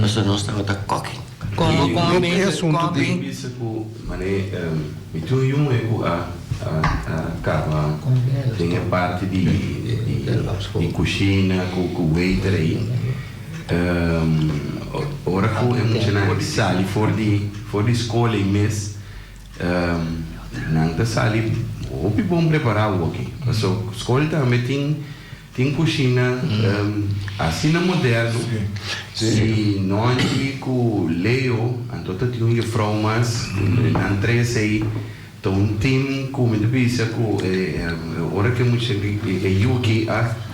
Pasobra nos tabata koki. Kon kon E bin asuntu kon di- bin Bisa ku mane mi tin un yu ku a a kaba den e parti di di di kushina ku ku waiter ei. Ora ku e muchanan sali for di for di skol ei mes nan ta sali hopi bon prepará awoki. Paso skol tambe tin tin kushina asina moderno. Si Nonchi ku Leo anto ta tin un jufrou mas nan tres ei ta un team ku mi ta bisa ku ora ku e mucha e yuki a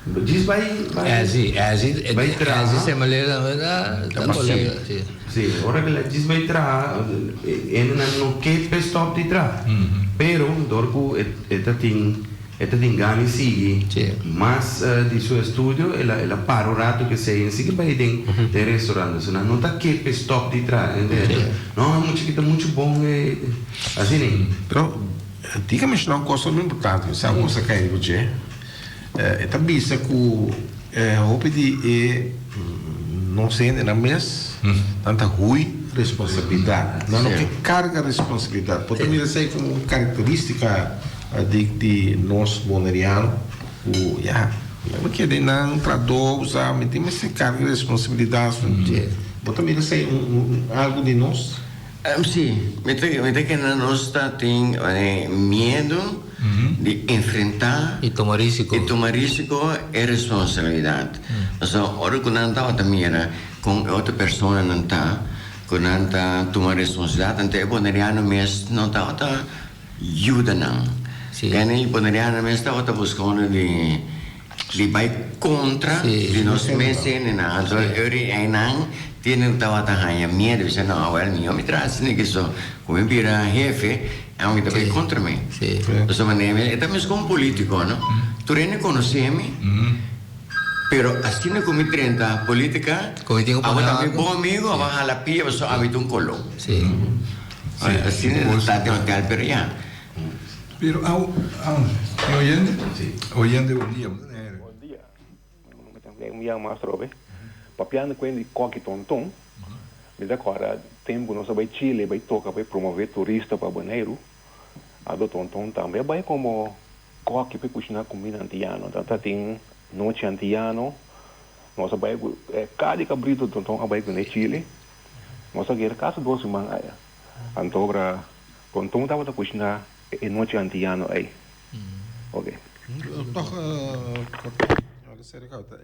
djis bai bai Ezi, ezi, bai traha. ezi semelera ta ta kolega, si. Si, ora ku el a djis bai traha e hendenan no ke p'e stòp di traha pero dor ku e ta tin E ta tin gana di sigui mas di su estudio, el a el a para un rato kesey en sigui bai den den restaurant. Entonces nan no ta ke p'e stop di traha, entiende? No, e mucha ki ta muchu bon e asina ei. Pero tin ke menshoná un kos hopi importante, mi sa ku bo sa kai riba dje. E ta bisa ku hopi di e nos hendenan mes nan ta hui responsabilidat. Nan no ke karga responsabilidat. Por ta mira esei komo un karakterístika di di nos boneriano ku ya mi no kere nan tradó usa mi tin mester karga responsabilidat. Bo ta mira esei un un algu di nos? Si, mi ta mi ta kere nos ta tin miedu di enfrentá I tuma risiko. i tuma risiko e responsabilidat. Pasobra ora ku nan tabata mira kon e otro personanan ta, ku nan ta tuma responsabilidat, anto e boneriano mes no tabata yuda nan. Sí. Kende e boneriano mes tabata buska unda di di bai kontra Sí. di nos mes hendenan. Anto ora einan tiene ku tabata haña miedu, bisa no, awel mi no mi traha asina ki so, ku mi bira hefe, aunke ta bai kontra mi. Sí. Pasobra manera mi, e ta meskos un politiko, no? Tur hende konosé mi, pero asina ku mi drenta politika, Ku mi tin ku abo pone ta mi algu. bon amigu, abo a hala pia pasobra ami ta un koló. Sí. Asina ta den hotel, pero ya. Pero au, au, tin oyente? Oyente, bon dia. Bon dia. Mi yama atrobe. Papiando ku hende di Koki Tonton, mi ta kòrda tempu nos a bai Chile bai toka bai promove turista pa Boneiru, Aldo Tonton tambe a bai komo koki pa kushiná kumida antiano. Ta tin nochi antiano, nos a bai ku kada kabritu Tonton a bai kuné Chile. Nos a keda kasi dos siman aya. Anto ora Tonton tabata kushiná e nochi antiano ei. Oke. Tòg. Hole serio kaba ta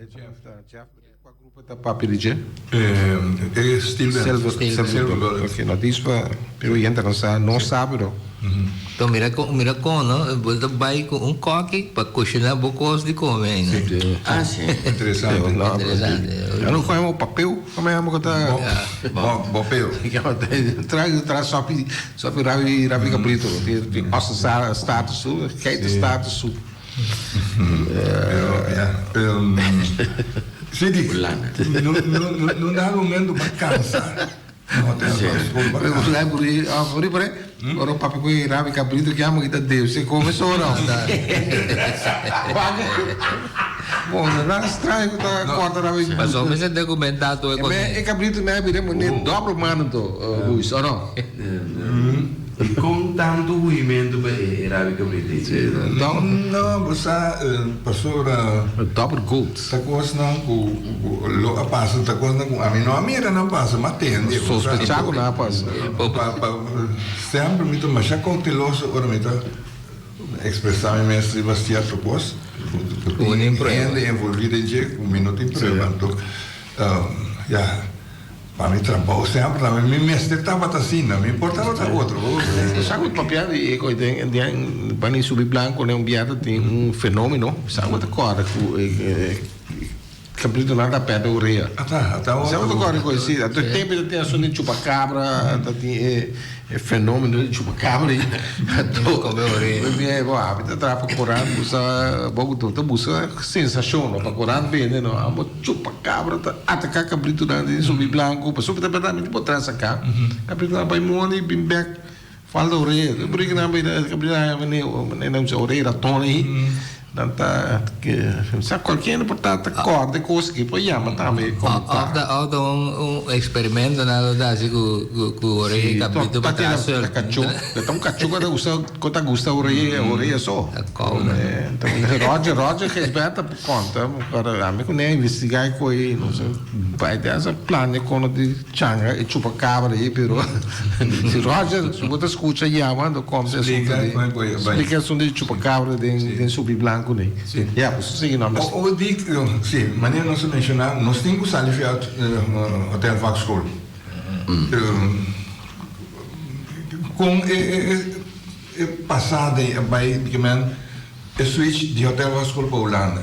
Jeff Kua grupo ta papia di dje? E Steel Band. Silver Silver Bullet. Ok, no dis pa e oyentenan sa, no sa pero. Enton mira kon mira kon no, bo ta bai ku un koki pa kushiná bo kos di kome ainda. Ah si. Interesante. Interesante. Ya no kohe papeu, kome amo ku ta. Bo bopeu. Tra tra sopi sopi rabi rabi kabrito, tin ossa status su, geiten status su. Pero ya, Sidi, no no no da momento pa cansa. No te Ay buri, ah buri pare. Ora papi ku rabi cabrito ki amo kita Deus se come sora. Bon, na extraño ku ta corta rabi. Paso mi se documenta tu e E cabrito me abire mo ne dobro mano to, Luis, o no? I kon tantu huimentu pa e rabi kabrita ei? No, bo sa, pasobra. Double gold. Ta kosnan ku lo a pasa, ta kosnan ku ami no a mira nan pasa, m'a tende. Sospechá ku nan a pasa. Semper mi ta masha kouteloso ora mi ta ekspresá mi mes riba sierto kos, ku tin hende envolví den dje ku mi no tin prueba. Anto, ya. Pa mi trabou semper ta mi mester tabata asina, mi por tabata otro. Sa ku papia di e koi den den bani subi blanco den un biaha tin un fenomeno sa ku ta kòrda ku e kabritonan ta pèrdè orea. Ata ata Sa ku ta kòrda ku si ato e tempu ta tin asun di chupacabra ta tin e E fenomeno di chupacabra ei anto Come orea. Mi a bo abi ta traha pa korant busa bo ku ta busa sensashon no pa korant bende no amo chupacabra ta ataka kabritunan den subi blanco pasobra ta berdad mi tin por traha saka kabritunan bai mondi bin bek falta orea kabritunan bai kabritunan mane nan bisa orea raton ei Nan ta sa cualkier hende por ta ta corda e cos aki por yama tambe comenta. Of ta of ta un un experimento nan lo ta haci cu cu cu oreya y cabrito pa traha Ta surf. cacho ta un cacho cu ta gusta cu ta gusta oreya oreya so. Ta cobra. Roger Roger Gisbert ta conta pero ami cu ne a investiga e coy nos a bay te haci plan con di changa e chupacabra ey pero si Roger si bo ta scucha yama lo komsa e asunto di splika e asunto di chupacabra den den subi blanco nei. Ya pues sigui no mes. O di si manera nos a menciona nos tin cu sali via hotel vakschool con e e pasada ey a bay di kimen e switch di hotel vakschool pa Hulanda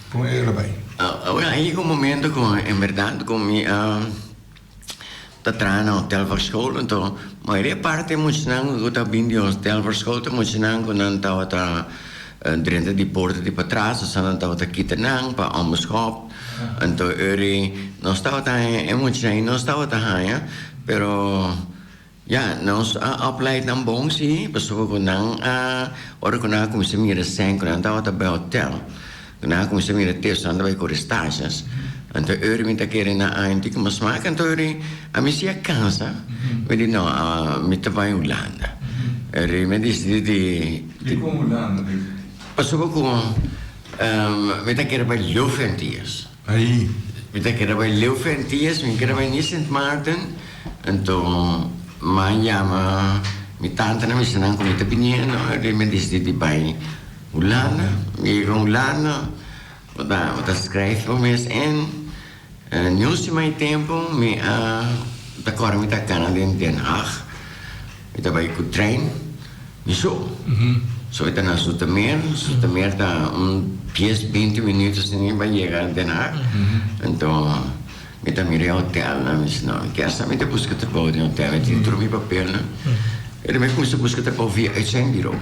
con el a bay. Awor a yega un momento cu en berdad cu mi a ta traha na hotel vakschool anto mayoria parti e muchanan cu ta bin di hotel vakschool ta muchanan cu nan tabata drenta di porta di patras osea nan tabata kita nan pa onbeschop anto eri nos tabata haña e muchanan y nos tabata haña pero ya nos a opleid nan bon si pasobra cu nan a ora cu nan a cuminsa mira sèn cu nan tabata bay hotel cu nan a cuminsa mira teso nan ta bay core stages anto eri mi ta kere nan aña un tiki mas smak anto eri ami si a cansa mi di no mi ta bay Hulanda eri mi a disidi di Dicon Hulanda? Pasobra cu mi ta kere bay Leeuwfentiers. Ai. Mi ta kere bai Leeuwfentiers, mi kere bai ni Sint Maarten. Anto m'a yama mi tantanan, mi sinan ku mi ta biniendo, i mi disidi di bai Hulanda. Mi yega Hulanda, bo ta bo ta skrijf bo mes in. Niun siman e tempu mi a ta kòrda mi ta kana den Den Haag, mi ta bai ku trein. Mi so. So e ta na Zoetermeer. Zoetermeer ta un dies, binti minuut asina pa yega Den Haag. Anto mi ta mira e hotelnan, mi dici no, mi kier sa mi ta buska trabou den hotel, mi tin tur mi papelnan. Pero mi a cuminsa buska trabou via uitzendbureau.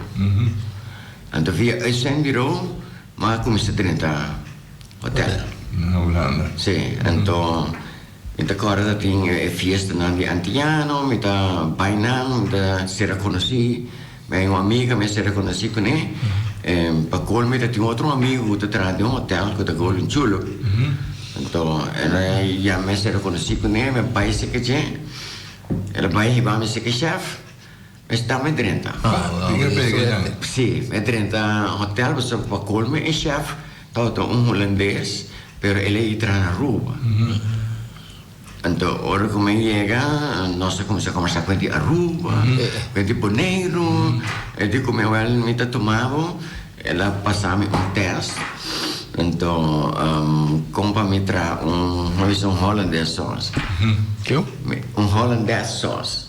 Anto via uitzendbureau mi a cuminsa drenta hotel. Na Hulanda. Si, anto. Mi ta kòrda ta tin e fiestanan di antiano, mi ta bai nan, mi ta ser konosí, mi hay un amiga mi a ser konosí kuné, pa kol mi ta tin otro amigo ku ta traha den un hotel ku ta Golden Tulip, anto el a yama mi a ser konosí kuné, mi a bai seka dje, el a bai hiba mi seka shèf, mi sta mi drenta. Sí, mi a drenta hotel pasobra pa kol mi e shèf Tabata un hulandes, pero el a i traha na Aruba. Anto ora ku mi a yega, nos a kuminsá kombersá ku e di Aruba, ku e di Boneiru. E di ku mi, wèl, mi ta tuma bo. El a pasa mi un tèst. Anto kon pa mi traha un, mi bisa un Hollandaise sauce. Kio? Un Hollandaise sauce.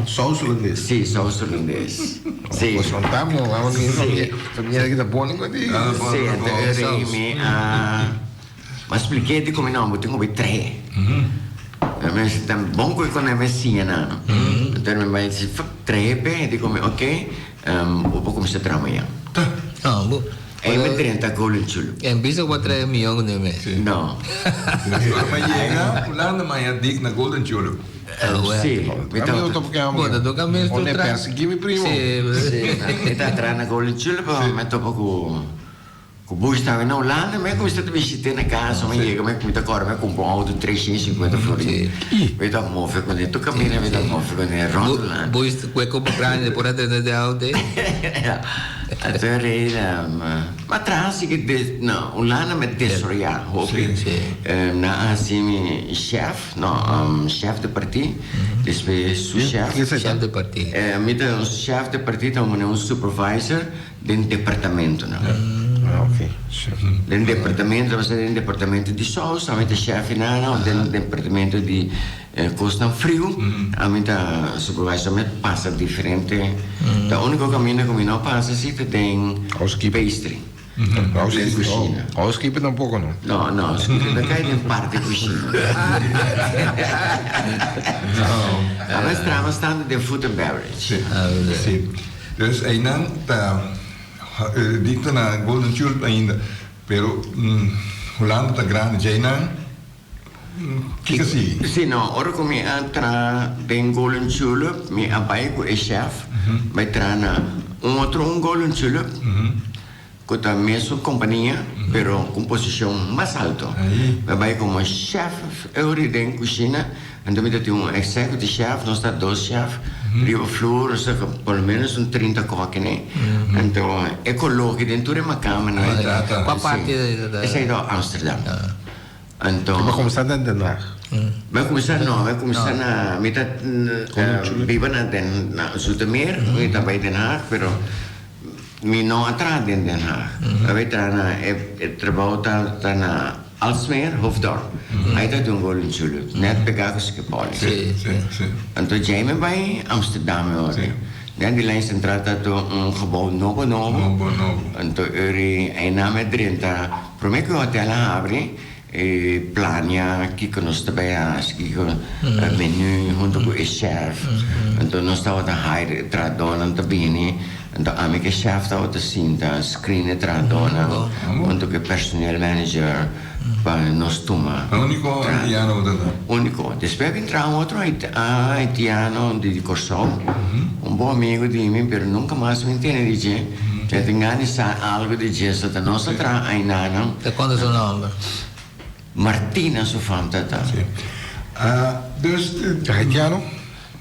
Saus holandes? Si, saus holandes. Si. Pues contami, no, Si. Mira ki ta bon ku di. Si, anto e rei mi a, mi a splik'é di komo no, bo tin ku bai trahe. Mi a bisa, bon ku e koné mi a siña nan. Anto mi bai si, trahe p'e, di komo, oke, bo por kuminsá traha mañan. E mi drenta Golden Tulip. En bisa ku a trahe mion ku ne mes. No. Ora mi a yega Hulanda mi a haña dik na Golden Tulip. Si. Mi ta Bo ta toka mes tur tra. Persegui mi primo. Si. Mi ta traha na Golden Tulip mi a topa ku Ku Bush ta na Hulanda, mi a kuminsá ta bishit'é na kas, mi a yega, mi ta kòrda mi a kumpra un outo 350 florin. Mi ta move kuné, tur kaminda mi ta move kuné rònt Hulanda. Bush ku e kopa grandi por a tende de outo ei. Anto e rei ma traha si ke na Hulanda mi a desaroyá hopi. Nan a hasi mi chèf, no, chèf de parti, despues su chèf. Chèf de parti. Mi ta un chèf de parti ta un supervisor. Den departamentonan. Den departamento, tabata den departamento di sous, ami ta chef nan, of den departamento di kosnan friu, ami ta supervisor, ami pasa diferente. Ta uniko kaminda ku mi no pasa si ta den pastry. Den kushina. Housekeeping tampoko no? No, no, housekeeping ta kai den parti kushina. Abes traha bastante den food and beverage. Si. Dus einan ta dicto na Golden Tulip ainda, pero Hulanda ta grandi, djeinan kiko sigui? Si no, ora ku mi a traha den Golden Tulip mi a bai ku e chef bai traha na un otro un Golden Tulip ku ta mesun kompania pero ku un posishon mas alto. Mi a bai komo chef euri den kushina. Anto mi ta tin un executive chef, nos ta dos chef riba floor, nos ta por lo menos un 30 koki ne. Anto e koloki den tur e makamanan. Ahí ta, ta. Kua parti ta ta? Esei ta Amsterdam. Anto. Bo a kuminsá den Den Haag? Mi a kuminsá no, mi a kuminsá na, mi ta biba na Den, na Zoetermeer, mi ta bai Den Haag, pero mi no a traha den Den Haag. Mi a bai traha na, e trabou ta ta na. Aalsmeer, Hoofddorp. Ai ta dun Golden Tulip, net pegá ku Schiphol. Sí, sí, sí. Anto djei mi bai Amsterdam e ora. Net di lijn centraal ta to un gebouw nobo nobo. Nobo nobo. Anto uri einan mi a drenta, promé ku e hotel a habri, e plania kiko nos ta bai hasi, kiko menu hunto ku e chef. Anto nos tabata hire e trahadónan ta bini. Anto ami ku e chef tabata sinta screen e trahadónan hunto ku e personeel manager pa nos tuma. E úniko haitiano ku ta ta? Úniko. Despues a bin traha un otro haitiano di Kòrsou, un bon amigu di mi, pero nunka mas mi tene di dje. Mi tin gana di sa algu di dje, so ta nos a traha ainanan. Ta konta su nòmber? Martina su fam ta ta. Sí. Dus. Haitiano?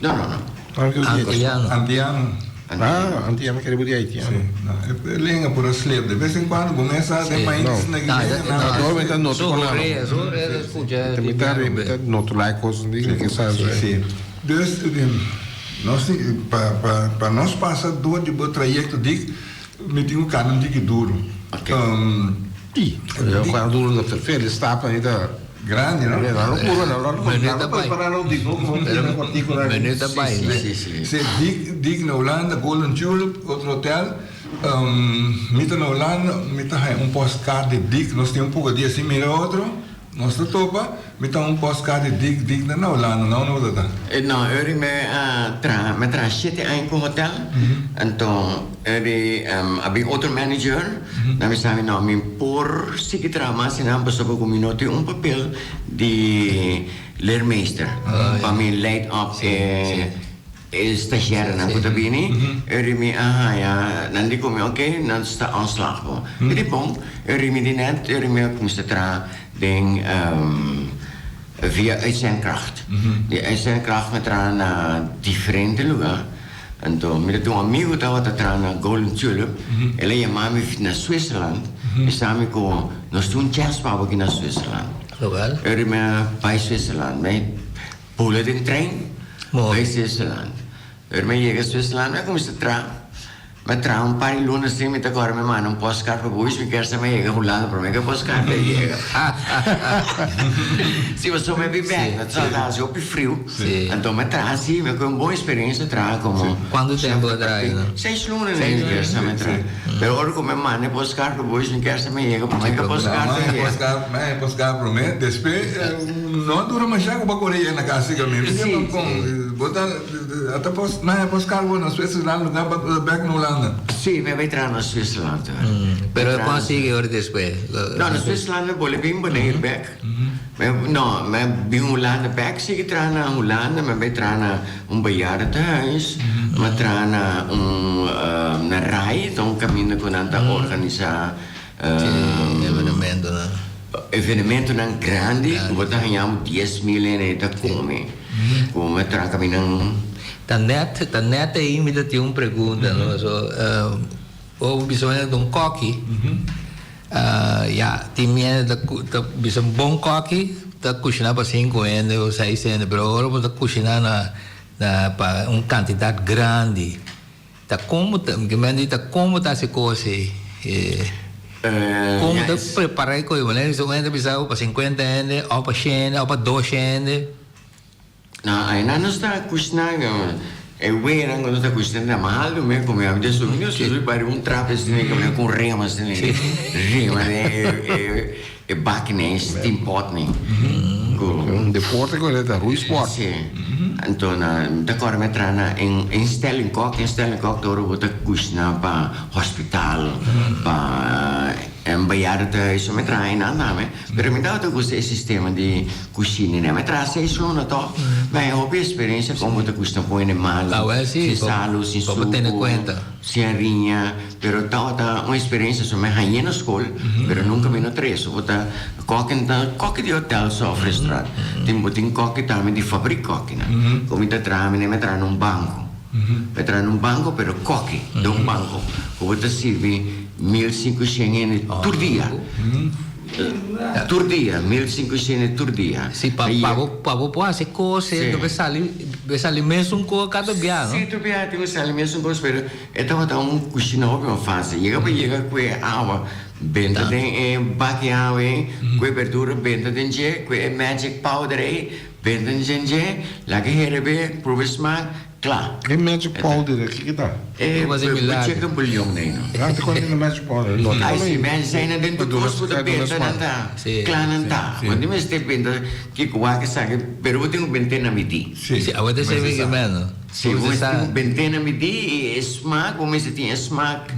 No, no, no. Antiano. Antiano. Ah, antiano kere bo di haitiano. Sí. No, e lenga por a slip. De bes en cuando bo mes sa den pais na Guinea. No, no, mi ta nota con la. Su horea escucha. Mi ta mi ta nota la cos di que sa. Sí. Dus nos pa pa pa nos pasa door di bo trayecto dik mi tin cu cana un tiki duro. Okay. I cuando duro na ferfer stap ahí ta. Grandi, no? Na locura, na locura. Meneer ta bai. Meneer ta bai. Si, si, si. Si, dik, dik na Hulanda, Golden Tulip, otro hotel. Mi ta na Hulanda, mi ta haña un postkaart di dik. Nos tin un poko dia sin mira otro. Nos ta topa, mi ta un postkaart di dik, dik na Hulanda. No, no ta ta. No, Uri mi a traha, mi a traha shete aña ku hotel. Anto Uri a bin otro manager. Nan mi sabi no, mi por sigui traha mas einan pasobra ku mi no tin un papel di leermeester pa mi leid op e e stagiairnan ku ta bini. Eri mi a haña, nan di ku mi oke, nan sta ontslag bo. Mi di bon, eri mi di nèt, eri mi a kuminsá traha den via uitzendkracht. Di uitzendkracht mi a traha na diferente lugá. Anto mi ta tin un amigu tabata traha na Golden Tulip, el a yama mi na Switzerland, bisa mi ku nos tin un chèns pa bo aki na Switzerland. Ora mi a bai Switzerland, mi pula den trein bai Switzerland. Ora mi a yega Switzerland mi a kuminsá traha. Mi a traha un par di luna sin mi ta kòrda mi manda un postkaart pa Bush, mi kier sa mi a yega Hulanda promé ku e postkaart a yega. Si, pasobra mi a bin bèk, mi ta hasi hopi friu, anto mi a traha si, mi a kohe un bon eksperensia traha komo Kuantu tempu a traha ayina? Seis luna mi kier sa mi a traha. Pero ora ku mi a manda e postkaart pa Bush, mi kier sa mi a yega promé ku e postkaart a yega. Mi a haña e postkaart promé, despues no a dura mashá ku bo a kore yega na kas siga mi. Mi di, Kon, bo ta. Ata pos na e pos cargo na Switzerland lo ta bek na Hulanda. Si, mi a bay traha na Switzerland. Pero e kon sigui ora despues? No, na Switzerland mi bole bin Bonaire bek. No, mi a bin Hulanda bek, sigui traha na Hulanda, mi a bay traha na un bejaardentehuis, mi a traha na un na rai, ta un caminda cu nan ta organisa Evenementonan. Evenementonan grandi ku bo ta haña bo 10,000 hende ta kome. Ku mi a traha kaminnan. Ta nèt, ta nèt ei mi ta tin un pregunta, no? So, bo bisa manera di un kòki, ya, tin mi hende ta ta bisa un bon kòki ta kushiná pa sinku hende o seis hende, pero ora bo ta kushiná na na pa un kantidat grandi. Ta kon ta, mi men di ta kon bo ta hasi kos ei? Kon bo ta prepara e kos ei? Manera si un hende bisa bo pa sinkuenta hende òf pa shen hende òf pa dos hende. No, ainan nos ta kushina e wenan ku nos ta kushina ta mas altu men ku mi a subi nos subi pa riba un trapi asina ku mi ku un rema asina rema den e baki nan e steampot nan. Un deporte ku ta roeisport. Si. Anto na mi ta kòrda mi a traha na instelling kòk, instelling kòk ta ora bo ta kushina pa hospital, pa bejaardentehuis. Mi a traha einan tambe, pero mi tabata gusta e sistema di kushina nan. Mi a traha seis luna tòg, mi haña hopi eksperensia kon bo ta kushina ku hende malu, sin salu, sin suku. Sin hariña, pero tabata un experiencia so mi hañ'é na school, pero nunca mi no trece. Bo ta koki ta koki di hotel so of restaurant. Tin bo tin koki tambe di fabrik kokinan. Ku mi ta traha mi mi a traha na un banco. Mi a traha na un banco pero koki den un banco ku bo ta sirbi mil sinkushen hende tur dia. Tur dia, mil sinkushende tur dia. Si, pa pa bo pa bo por hasi kos e debe sali debe sali mesun kos kada bia, no? Si, tur bia tin ku sali mesun kos, pero e tabata un kushina hopi mas fásil. Yega pa yega ku e awa benta den e baki awa ei, ku e berdura benta den dje, ku e magic powder ei benta den dje, laga herebé, proba e smak. Kla. E magic powder e kiko ta? E chicken bouillon nei no. Nan ta kònde na magic powder. No Ai si men sei na den tur kos ku ta benta nan ta kla nan ta. Bo tin mester benta kiko wak esaki pero bo tin ku bent'é na midí. Si awe ta sirbi ke men no. Si bo mester tin ku bent'é na midí i e smak bo mester tin e smak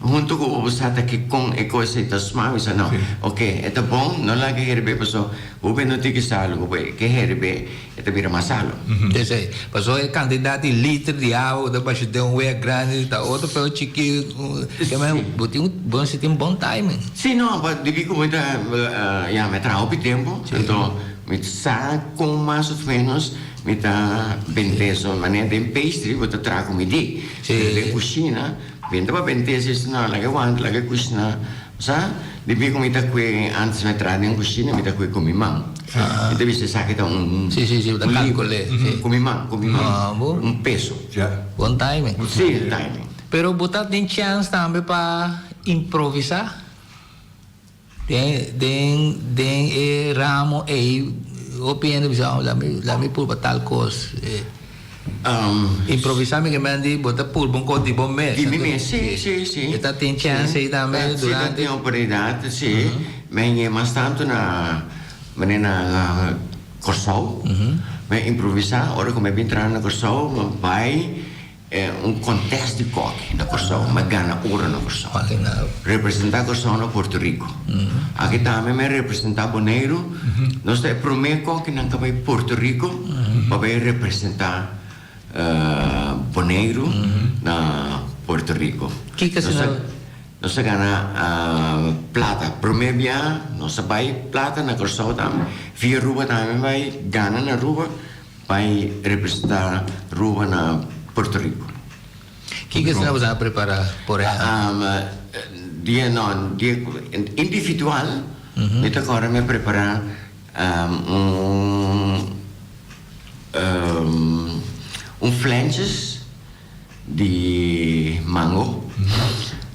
huntu ku bo sa ta ki kon e kos ei ta smak bo sa no oke e ta bon no laga herbé paso bo no tin ki sa algu bo ke herbé. E ta bira mas salo. Esei. Pasobra e kantidat di liter di awa ku ta basha den un wea grandi ta otro pero chikí. Ke men bo tin bo mester tin bon timing. Sí, no, pa debí ku mi ta ya mi a traha hopi tempu, anto mi sa kon mas of ménos mi ta bent'é. So manera den pastry bo ta traha ku midí. Pero den kushina benta pa bent'é si no laga e wanta laga e kushina. Sa, debí ku mi ta kue antes mi a traha den kushina mi ta kue ku mi man. Mi ta bisa esaki ta un Sí, sí, sí, ta kalkul'é, sí. Ku mi man, ku mi man. Un peso. Bon timing. Sí, timing. Pero bo ta tin chèns tambe pa improvisá den den den e ramo ei hopi hende bisa oh lami lami purba tal kos. Improvisá mi ke men di bo ta purba un kos di bo mes. Di mi mes, sí, sí, sí. E ta tin chèns ei tambe durante. Sí, ta tin oportunidat, sí. Mi a yega mas tantu na manera na Kòrsou. Mi a improvisá ora ku mi a bin traha na Kòrsou, mi a bai un contest di kòki na Kòrsou. Mi a gana oro na Kòrsou. Representá Kòrsou na Puerto Rico. Aki tambe mi a representá Boneiru. Nos ta e promé kòkinan ku a bai Puerto Rico pa bai representá Boneiru na Puerto Rico. Kiko asina? Nos a gana plata. Promé bia nos a bai plata na Kòrsou tambe. Via Aruba tambe mi bai gana na Aruba bai representá Aruba na Puerto Rico. Kiko asina boso a prepará por ehèmpel? Dia no, dia individual mi ta kòrda mi a prepará un un flanches di mango.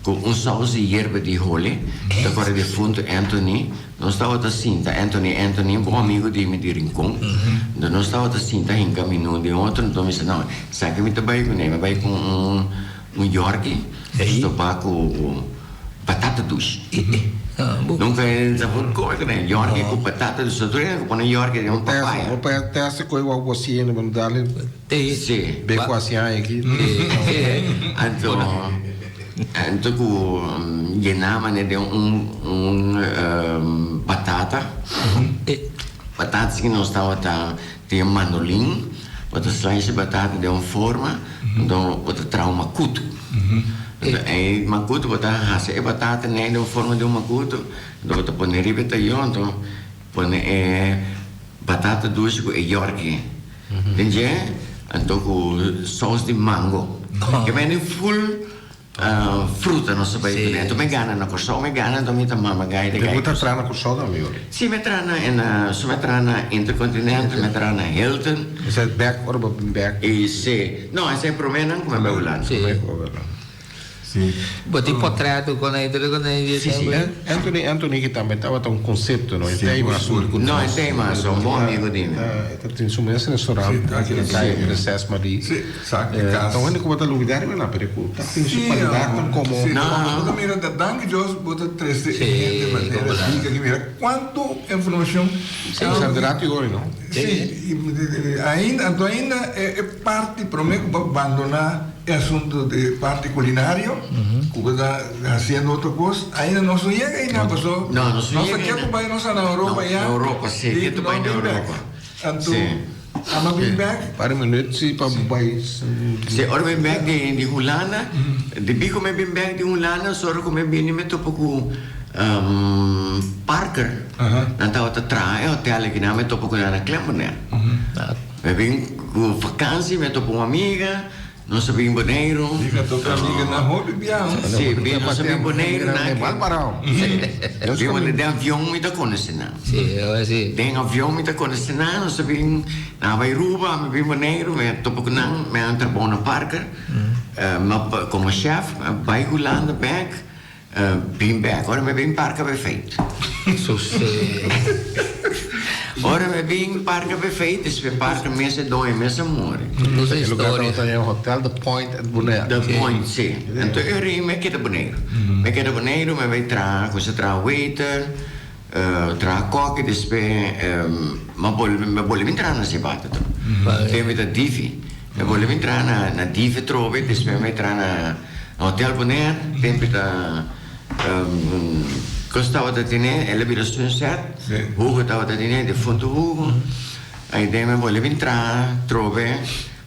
Ku un saus di yerba di hole, ta kore defuntu Anthony, nos tabata sinta, Anthony, Anthony, bon amigu di mi di Rincon, enton nos tabata sinta hinka minu den otro, enton mi sa, no, esaki mi ta bai kuné, mi bai ku un un yorki stopá ku batata dushi. Nunka e sa por kome kuné, yorki ku batata dushi, tur hende ku pone yorki den un papaya. Bo ta teste koe wou bo hasiendo, bo no dale. Sí. Be ku hasi aña aki. Anto, anto ku yená manera den un un batata. Batata si nos tabata tin mandolin, bo ta slice e batata den un forma, anto bo ta traha un makutu. Anto e makutu bo ta hasi e batata nei den forma di un makutu, anto bo ta pone riba e tayo, anto pone e batata dushi ku e yorki. Den dje anto ku sous di mango. Ke mende full fruta nos ta bai pone. Anto mi gana na Kòrsou, mi gana anto mi ta mama gai de gai. Bo ta traha na Kòrsou tambe ora? Si, mi traha na, so mi traha na Intercontinental, mi traha na Hilton. Esei bek ora bo bin bek? I si. No, esei promé nan ku mi bai Hulanda. Si. Bo tin potret ku konei tur konei di Si, si. Anthony, Anthony ki tambe tabata un konsepto, no? E tema asuntu ku No, e tema asun, un bon amigo di mi. E ta tin su mes restaurant aki na Kaya Prinses Marie. Si, sa ki kas. Ta un hende ku bo ta lubida riba nan, pero ku ta tin su kualidatnan komo. Si, no. Bo ta mira ta danki Dios bo ta trese e hende manera rica ki mira kuantu informashon. Si, Sandra Tiori, no? Si, ainda, anto ainda e parti prome ku bo a bandona. E asunto di parti culinario cu bo ta haciendo otro cos ainda nos no yega einan paso nos ta ketu bay nos a na Europa ya di no bin bek anto ama bin bek. Par minuut si pa bo bay. Si ora mi bin bek di Hulanda debi cu mi bin bek di Hulanda sora cu mi bini mi topa cu Parker nan tabata traha e hotel aki nan mi topa cu nan na Klemmerner. Mi bin ku vakansi, mi a topa un amiga, nos a bin Boneiru. Amiga topa amiga na hopi biaha. Si, bin nos a bin Boneiru na ke. Mal parao. Si, bin den avion mi ta konosé nan. Si, ora si. Den avion mi ta konosé nan, nos a bin nan a bai Aruba, mi bin Boneiru, mi a topa ku nan, mi a trabou na Parker, mi a komo chef, mi a bai Hulanda bek. Bin bek. Ora mi bin parka be feit. Ora mi bin parka be feit, despues parka mes e doño mes a muri. E lugar tabata den hotel The Point at Bonaire. The Point, si. Anto e ora mi a keda Boneiru. Mi a keda Boneiru, mi a bai traha, kuminsa traha waiter, traha kòki, despues mi a bolbe, mi a bolbe bin traha na Zebata tro. Te mi ta difi. Mi a bolbe bin traha na difi atrobe, despues mi a bai traha na. Hotel Bonaire tempe ta cos tabata tene el a bira Sunset Hugo tabata tene defunto Hugo ay den mi bolbe bin traha trobe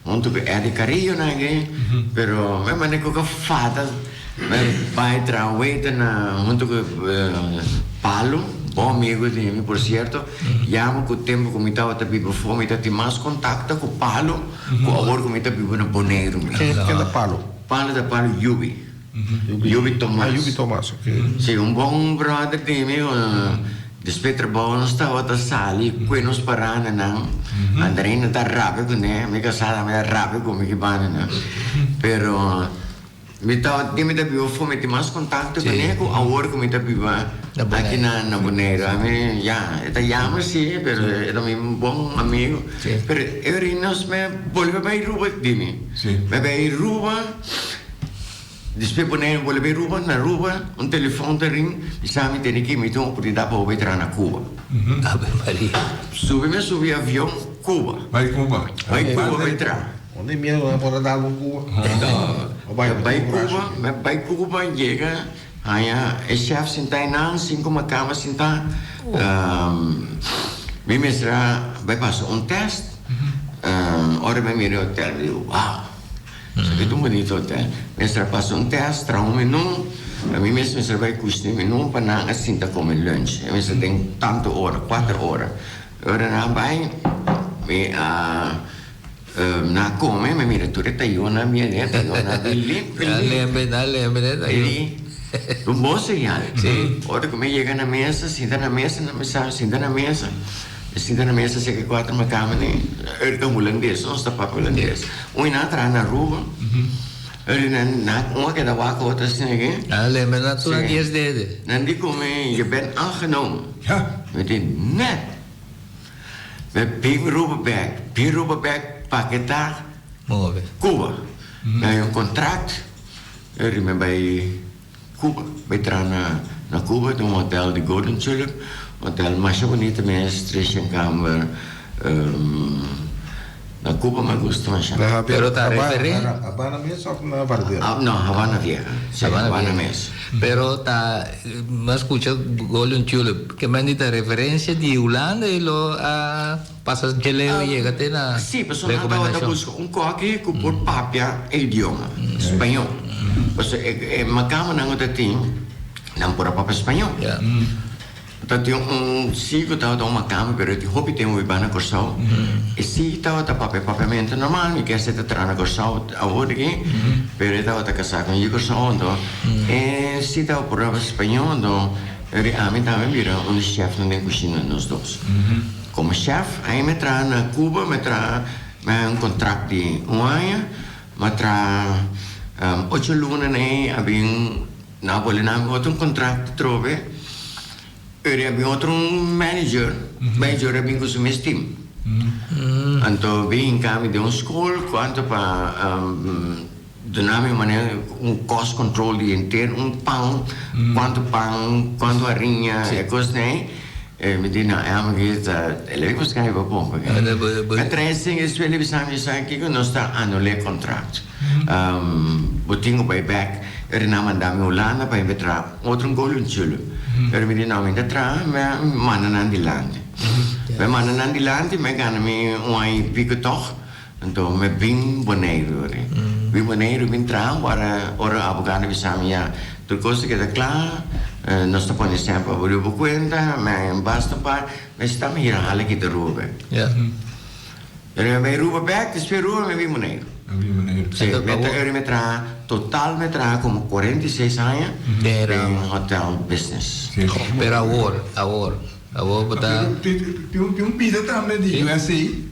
hunto cu Eddie Carrillo nan aki pero mi manda cu fata mi bay traha waiter na hunto cu Palo bon amigo di mi por cierto yama cu tempo cu mi tabata biba afo mi ta tin mas contacto cu Palo cu awor cu mi ta biba na Boneiru mi. Ken ta Palo? Palo ta palo Yubi. Yubi Tomas. Ah, Yubi Tomas, ok. Sí, un bon brother di mi, despues trabou nos tabata sali kue nos parananan. Andreina ta rabia kuné, mi kasá tambe ta rabia ku mi ki bandanan. Pero mi tabata, di mi ta biba afó, mi tin mas kontakto kuné ku awor ku mi ta biba aki na Boneiru. Ami, ya, e ta yama sí, pero e ta mi bon amigu. Pero e ora nos me bolbe bai Aruba di mi. Me bai Aruba, despues Bonaire bolbe bai Aruba, na Aruba un telefon ta ring, mi sa mi tene ki mi tin un oportunidad pa bo bai traha na Cuba. Ave Maria. Subi mi a subi avion Cuba. Bai Cuba. Bai Cuba bai traha. Unda e miedo nan por a dal bo Cuba? No, bai Cuba, me bai Cuba yega haña e chef sinta einan, sin kuma cama sinta, mi mester a bai pasa un test. Ora mi a mira e hotel mi di wow, esaki ta un bunito hotel. Mester a pasa un test, traha un menu, mi mes mester a bai kushina e menu pa nan a sinta kome lunch. E mester den tantu ora, kuater ora. Ora nan a bai, mi a nan a kome, mi a mira tur e tayonnan bien e tayonnan bien limpi limpi. Un bon señal. Ora ku mi yega na mesa, sinta na mesa, nan bisa sinta na mesa. E sinta na mesa seke kuater makama ni er ta hulandes, nos ta papia hulandes. Un i nan a traha na Aruba. Eri nan nan un a keda wak otro asina aki. Nan a lembra nan tur nan dies dede. Nan di ku mi, je bent aangenomen. Mi di, net. Mi bin Aruba bek, bin Aruba bek paketá Cuba. Mi haña un kontrakt, eri mi bai Cuba, bai traha na na Cuba den un hotel di Golden Tulip, hotel masha bunita mes, treshen kamber. Na Cuba mi a gusta masha. Pero ta referé. Habana mes of na Varadero? No, Habana Vieja. Sí, Habana mes. Pero ta, mi a scucha Golden Tulip, ke men di ta referencia di Hulanda y lo a pasa djeleu y yega te na Sí, pasobra nan tabata recomendacion. busca un koki ku por papia e idioma, spañó. Pasobra e makamanan ku ta tin, nan por a papia spañó. Ta tin un si ku tabata un makamba pero e tin hopi tempu biba na Kòrsou. E si tabata papia papiamentu normal, mi kese ta traha na Kòrsou awor aki, pero e tabata kasá ku un yu Kòrsou anto e si tabata por papia spañó anto eri ami tambe bira un di shèfnan den kushina nos dos. Komo shèf ai mi a traha na Cuba, mi a traha mi a haña un kontrakt di un aña, mi a traha ocho luna nei a bin. Na pone nan otro un contract atrobe, pero a bin otro un manager, manager a bin cu su mes team. Anto bin hinca mi den un school cuanto pa duna mi manera un cost control di henter un pan, cuanto pan, cuanto hariña, e cosnan ey. Mi di no, e amo aki ta, el a bin busca mi pa pon porque a trae sin e suelo bisa mi sa kico nos ta anule e contract. Bo tin cu bay bek. Eri nan manda mi Hulanda pa mi traha otro golden tulip. Pero mi di no, mi ta traha, mi a manda nan dilanti. Mi a manda nan dilanti, mi a gana mi un aña y pico toch. Anto mi bin Boneiru ori. Bin Boneiru bin traha ora ora abogado bisa mi ya tur cos ta keda cla, nos ta pone semper abri bo cuenta, mi a basta pa mi sta mi hira hala kita Aruba bek. Pero mi bai Aruba bek, despues Aruba mi bin Boneiru. Si, mi ta ori mi traha total mi traha como 46 aña den hotel business. Pero awor, awor, awor bo ta. Tin un bida tambe di USA.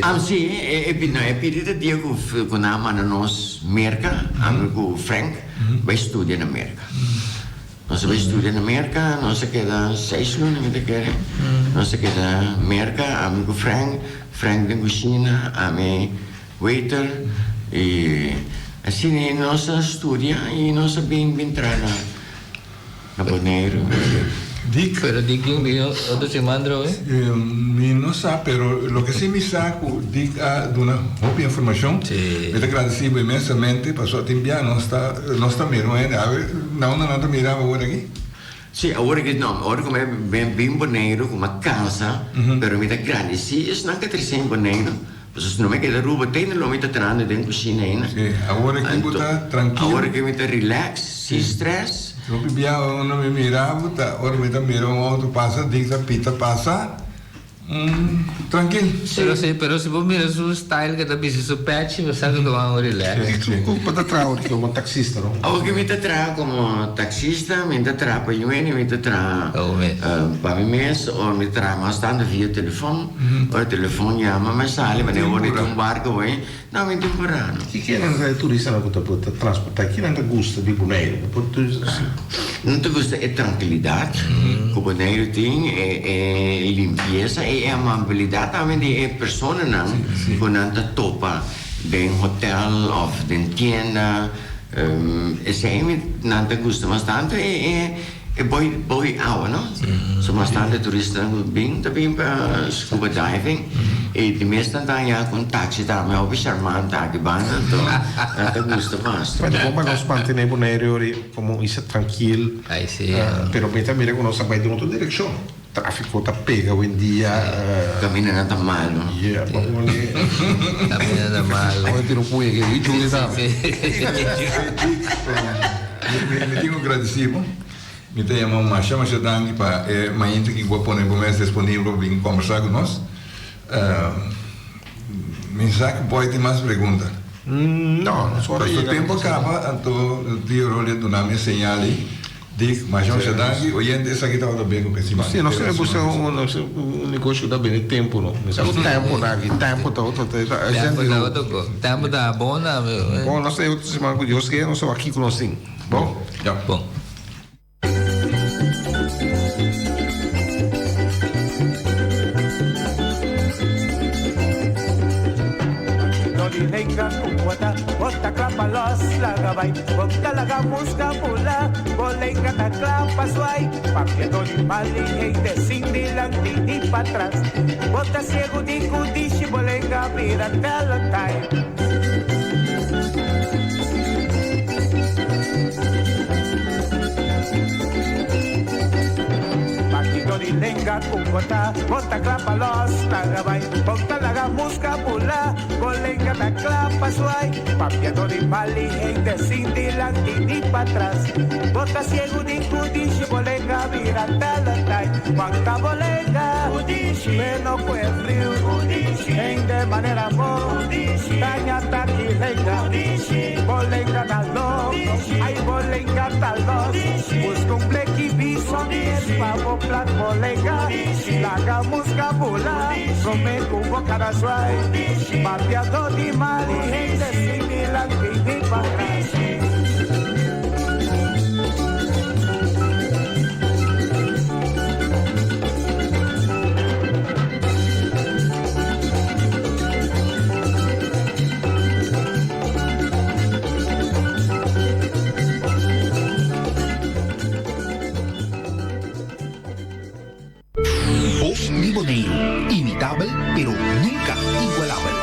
Am si, e no e pidi ta dia ku ku nan a manda nos Merka, ami ku Frank bai studia na Merka. Nos a bai studia na Merka, nos a keda seis luna mi ta kere. Nos a keda Merka, ami ku Frank, Frank den kushina, ami waiter i asina nos a studia i nos a bin bin traha na. Na Boneiru. Dick. Pero Dick tin bin otro siman droe? Mi no sa, pero loke si mi sa ku Dick a duna hopi informashon. Mi ta gradisí bo inmensamente pasobra tin bia nos ta nos ta mira un hende. Awe na unda nan ta mira bo awor aki? Si, awor aki no. Ora ku mi a bin Boneiru ku mi a kansa, pero mi ta gradisí esnan ku a trese mi Boneiru. Pasobra si no mi keda Aruba te lo mi ta trahando den kushina aina. Sí, awor aki bo ta trankil. Awor aki mi ta relax, sin stress. Hopi bia ora mi mira bo ta ora mi ta mira un auto pasa dik ta pita pasa trankil. Pero si pero si bo mira su style ke ta bisti su pechi bo sa ku ta wan relax. Sí, sí. Bo ta traha awor komo taxista no? Awor ki mi ta traha komo taxista mi ta traha pa Jueni mi ta traha pa mi mes or mi ta traha mas tantu via telefon. Ora telefon yama mi sali manera ora di tin un barco bai no mi tin purá no. Ki kinan ta e turistanan ku ta ta transportá? Kinan ta gusta di Boneiru? Bo por Nan ta gusta e trankilidat ku Boneiru tin, e e limpiesa i e amabilidat tambe di e personanan ku nan ta topa den hotel òf den tienda. Esei nan ta gusta bastante e e. E boi boi awa no. So bastante turistanan ku bin ta bin pa scuba diving i di mes nan ta haña ku un taxi tambe hopi charmante aki banda anto nan ta gusta mas. Bueno bon pa nos mantene Bonaire ori komo un isla trankil pero mi ta mira ku nos ta bai den otro direkshon. Trafiko ta pega oyendia. Kamindanan ta malo. Yeah, pa pone. Kamindanan ta malo. Awor tin un puege i Juli tambe. Mi tin ku gradisí bo. Mi ta yama masha masha danki pa e mainta ki bo a pone bo mes disponibel pa bin kombersá ku nos. Mi sa ku bo tin mas pregunta. No, nos ora yega. Pasobra tempu a kaba, anto Tio Rolly a duna mi e señal ei. Dick, masha masha danki. Oyente, esaki tabata beko ku e siman. Sí, nos tin busca un negoshi ku ta bini tempu no. Mi sa ku tempu na aki, tempu ta otro ta ta Tempu ta otro ko. Tempu ta bon na. Bon, nos ta e otro siman ku Dios ke, nos ta wak kiko nos tin. Bon? Ya. Bon. Bos Mi Boneiru, imitabel pero nunka igualabel.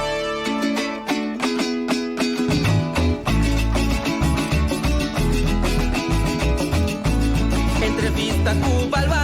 Entrevista ku baluarte.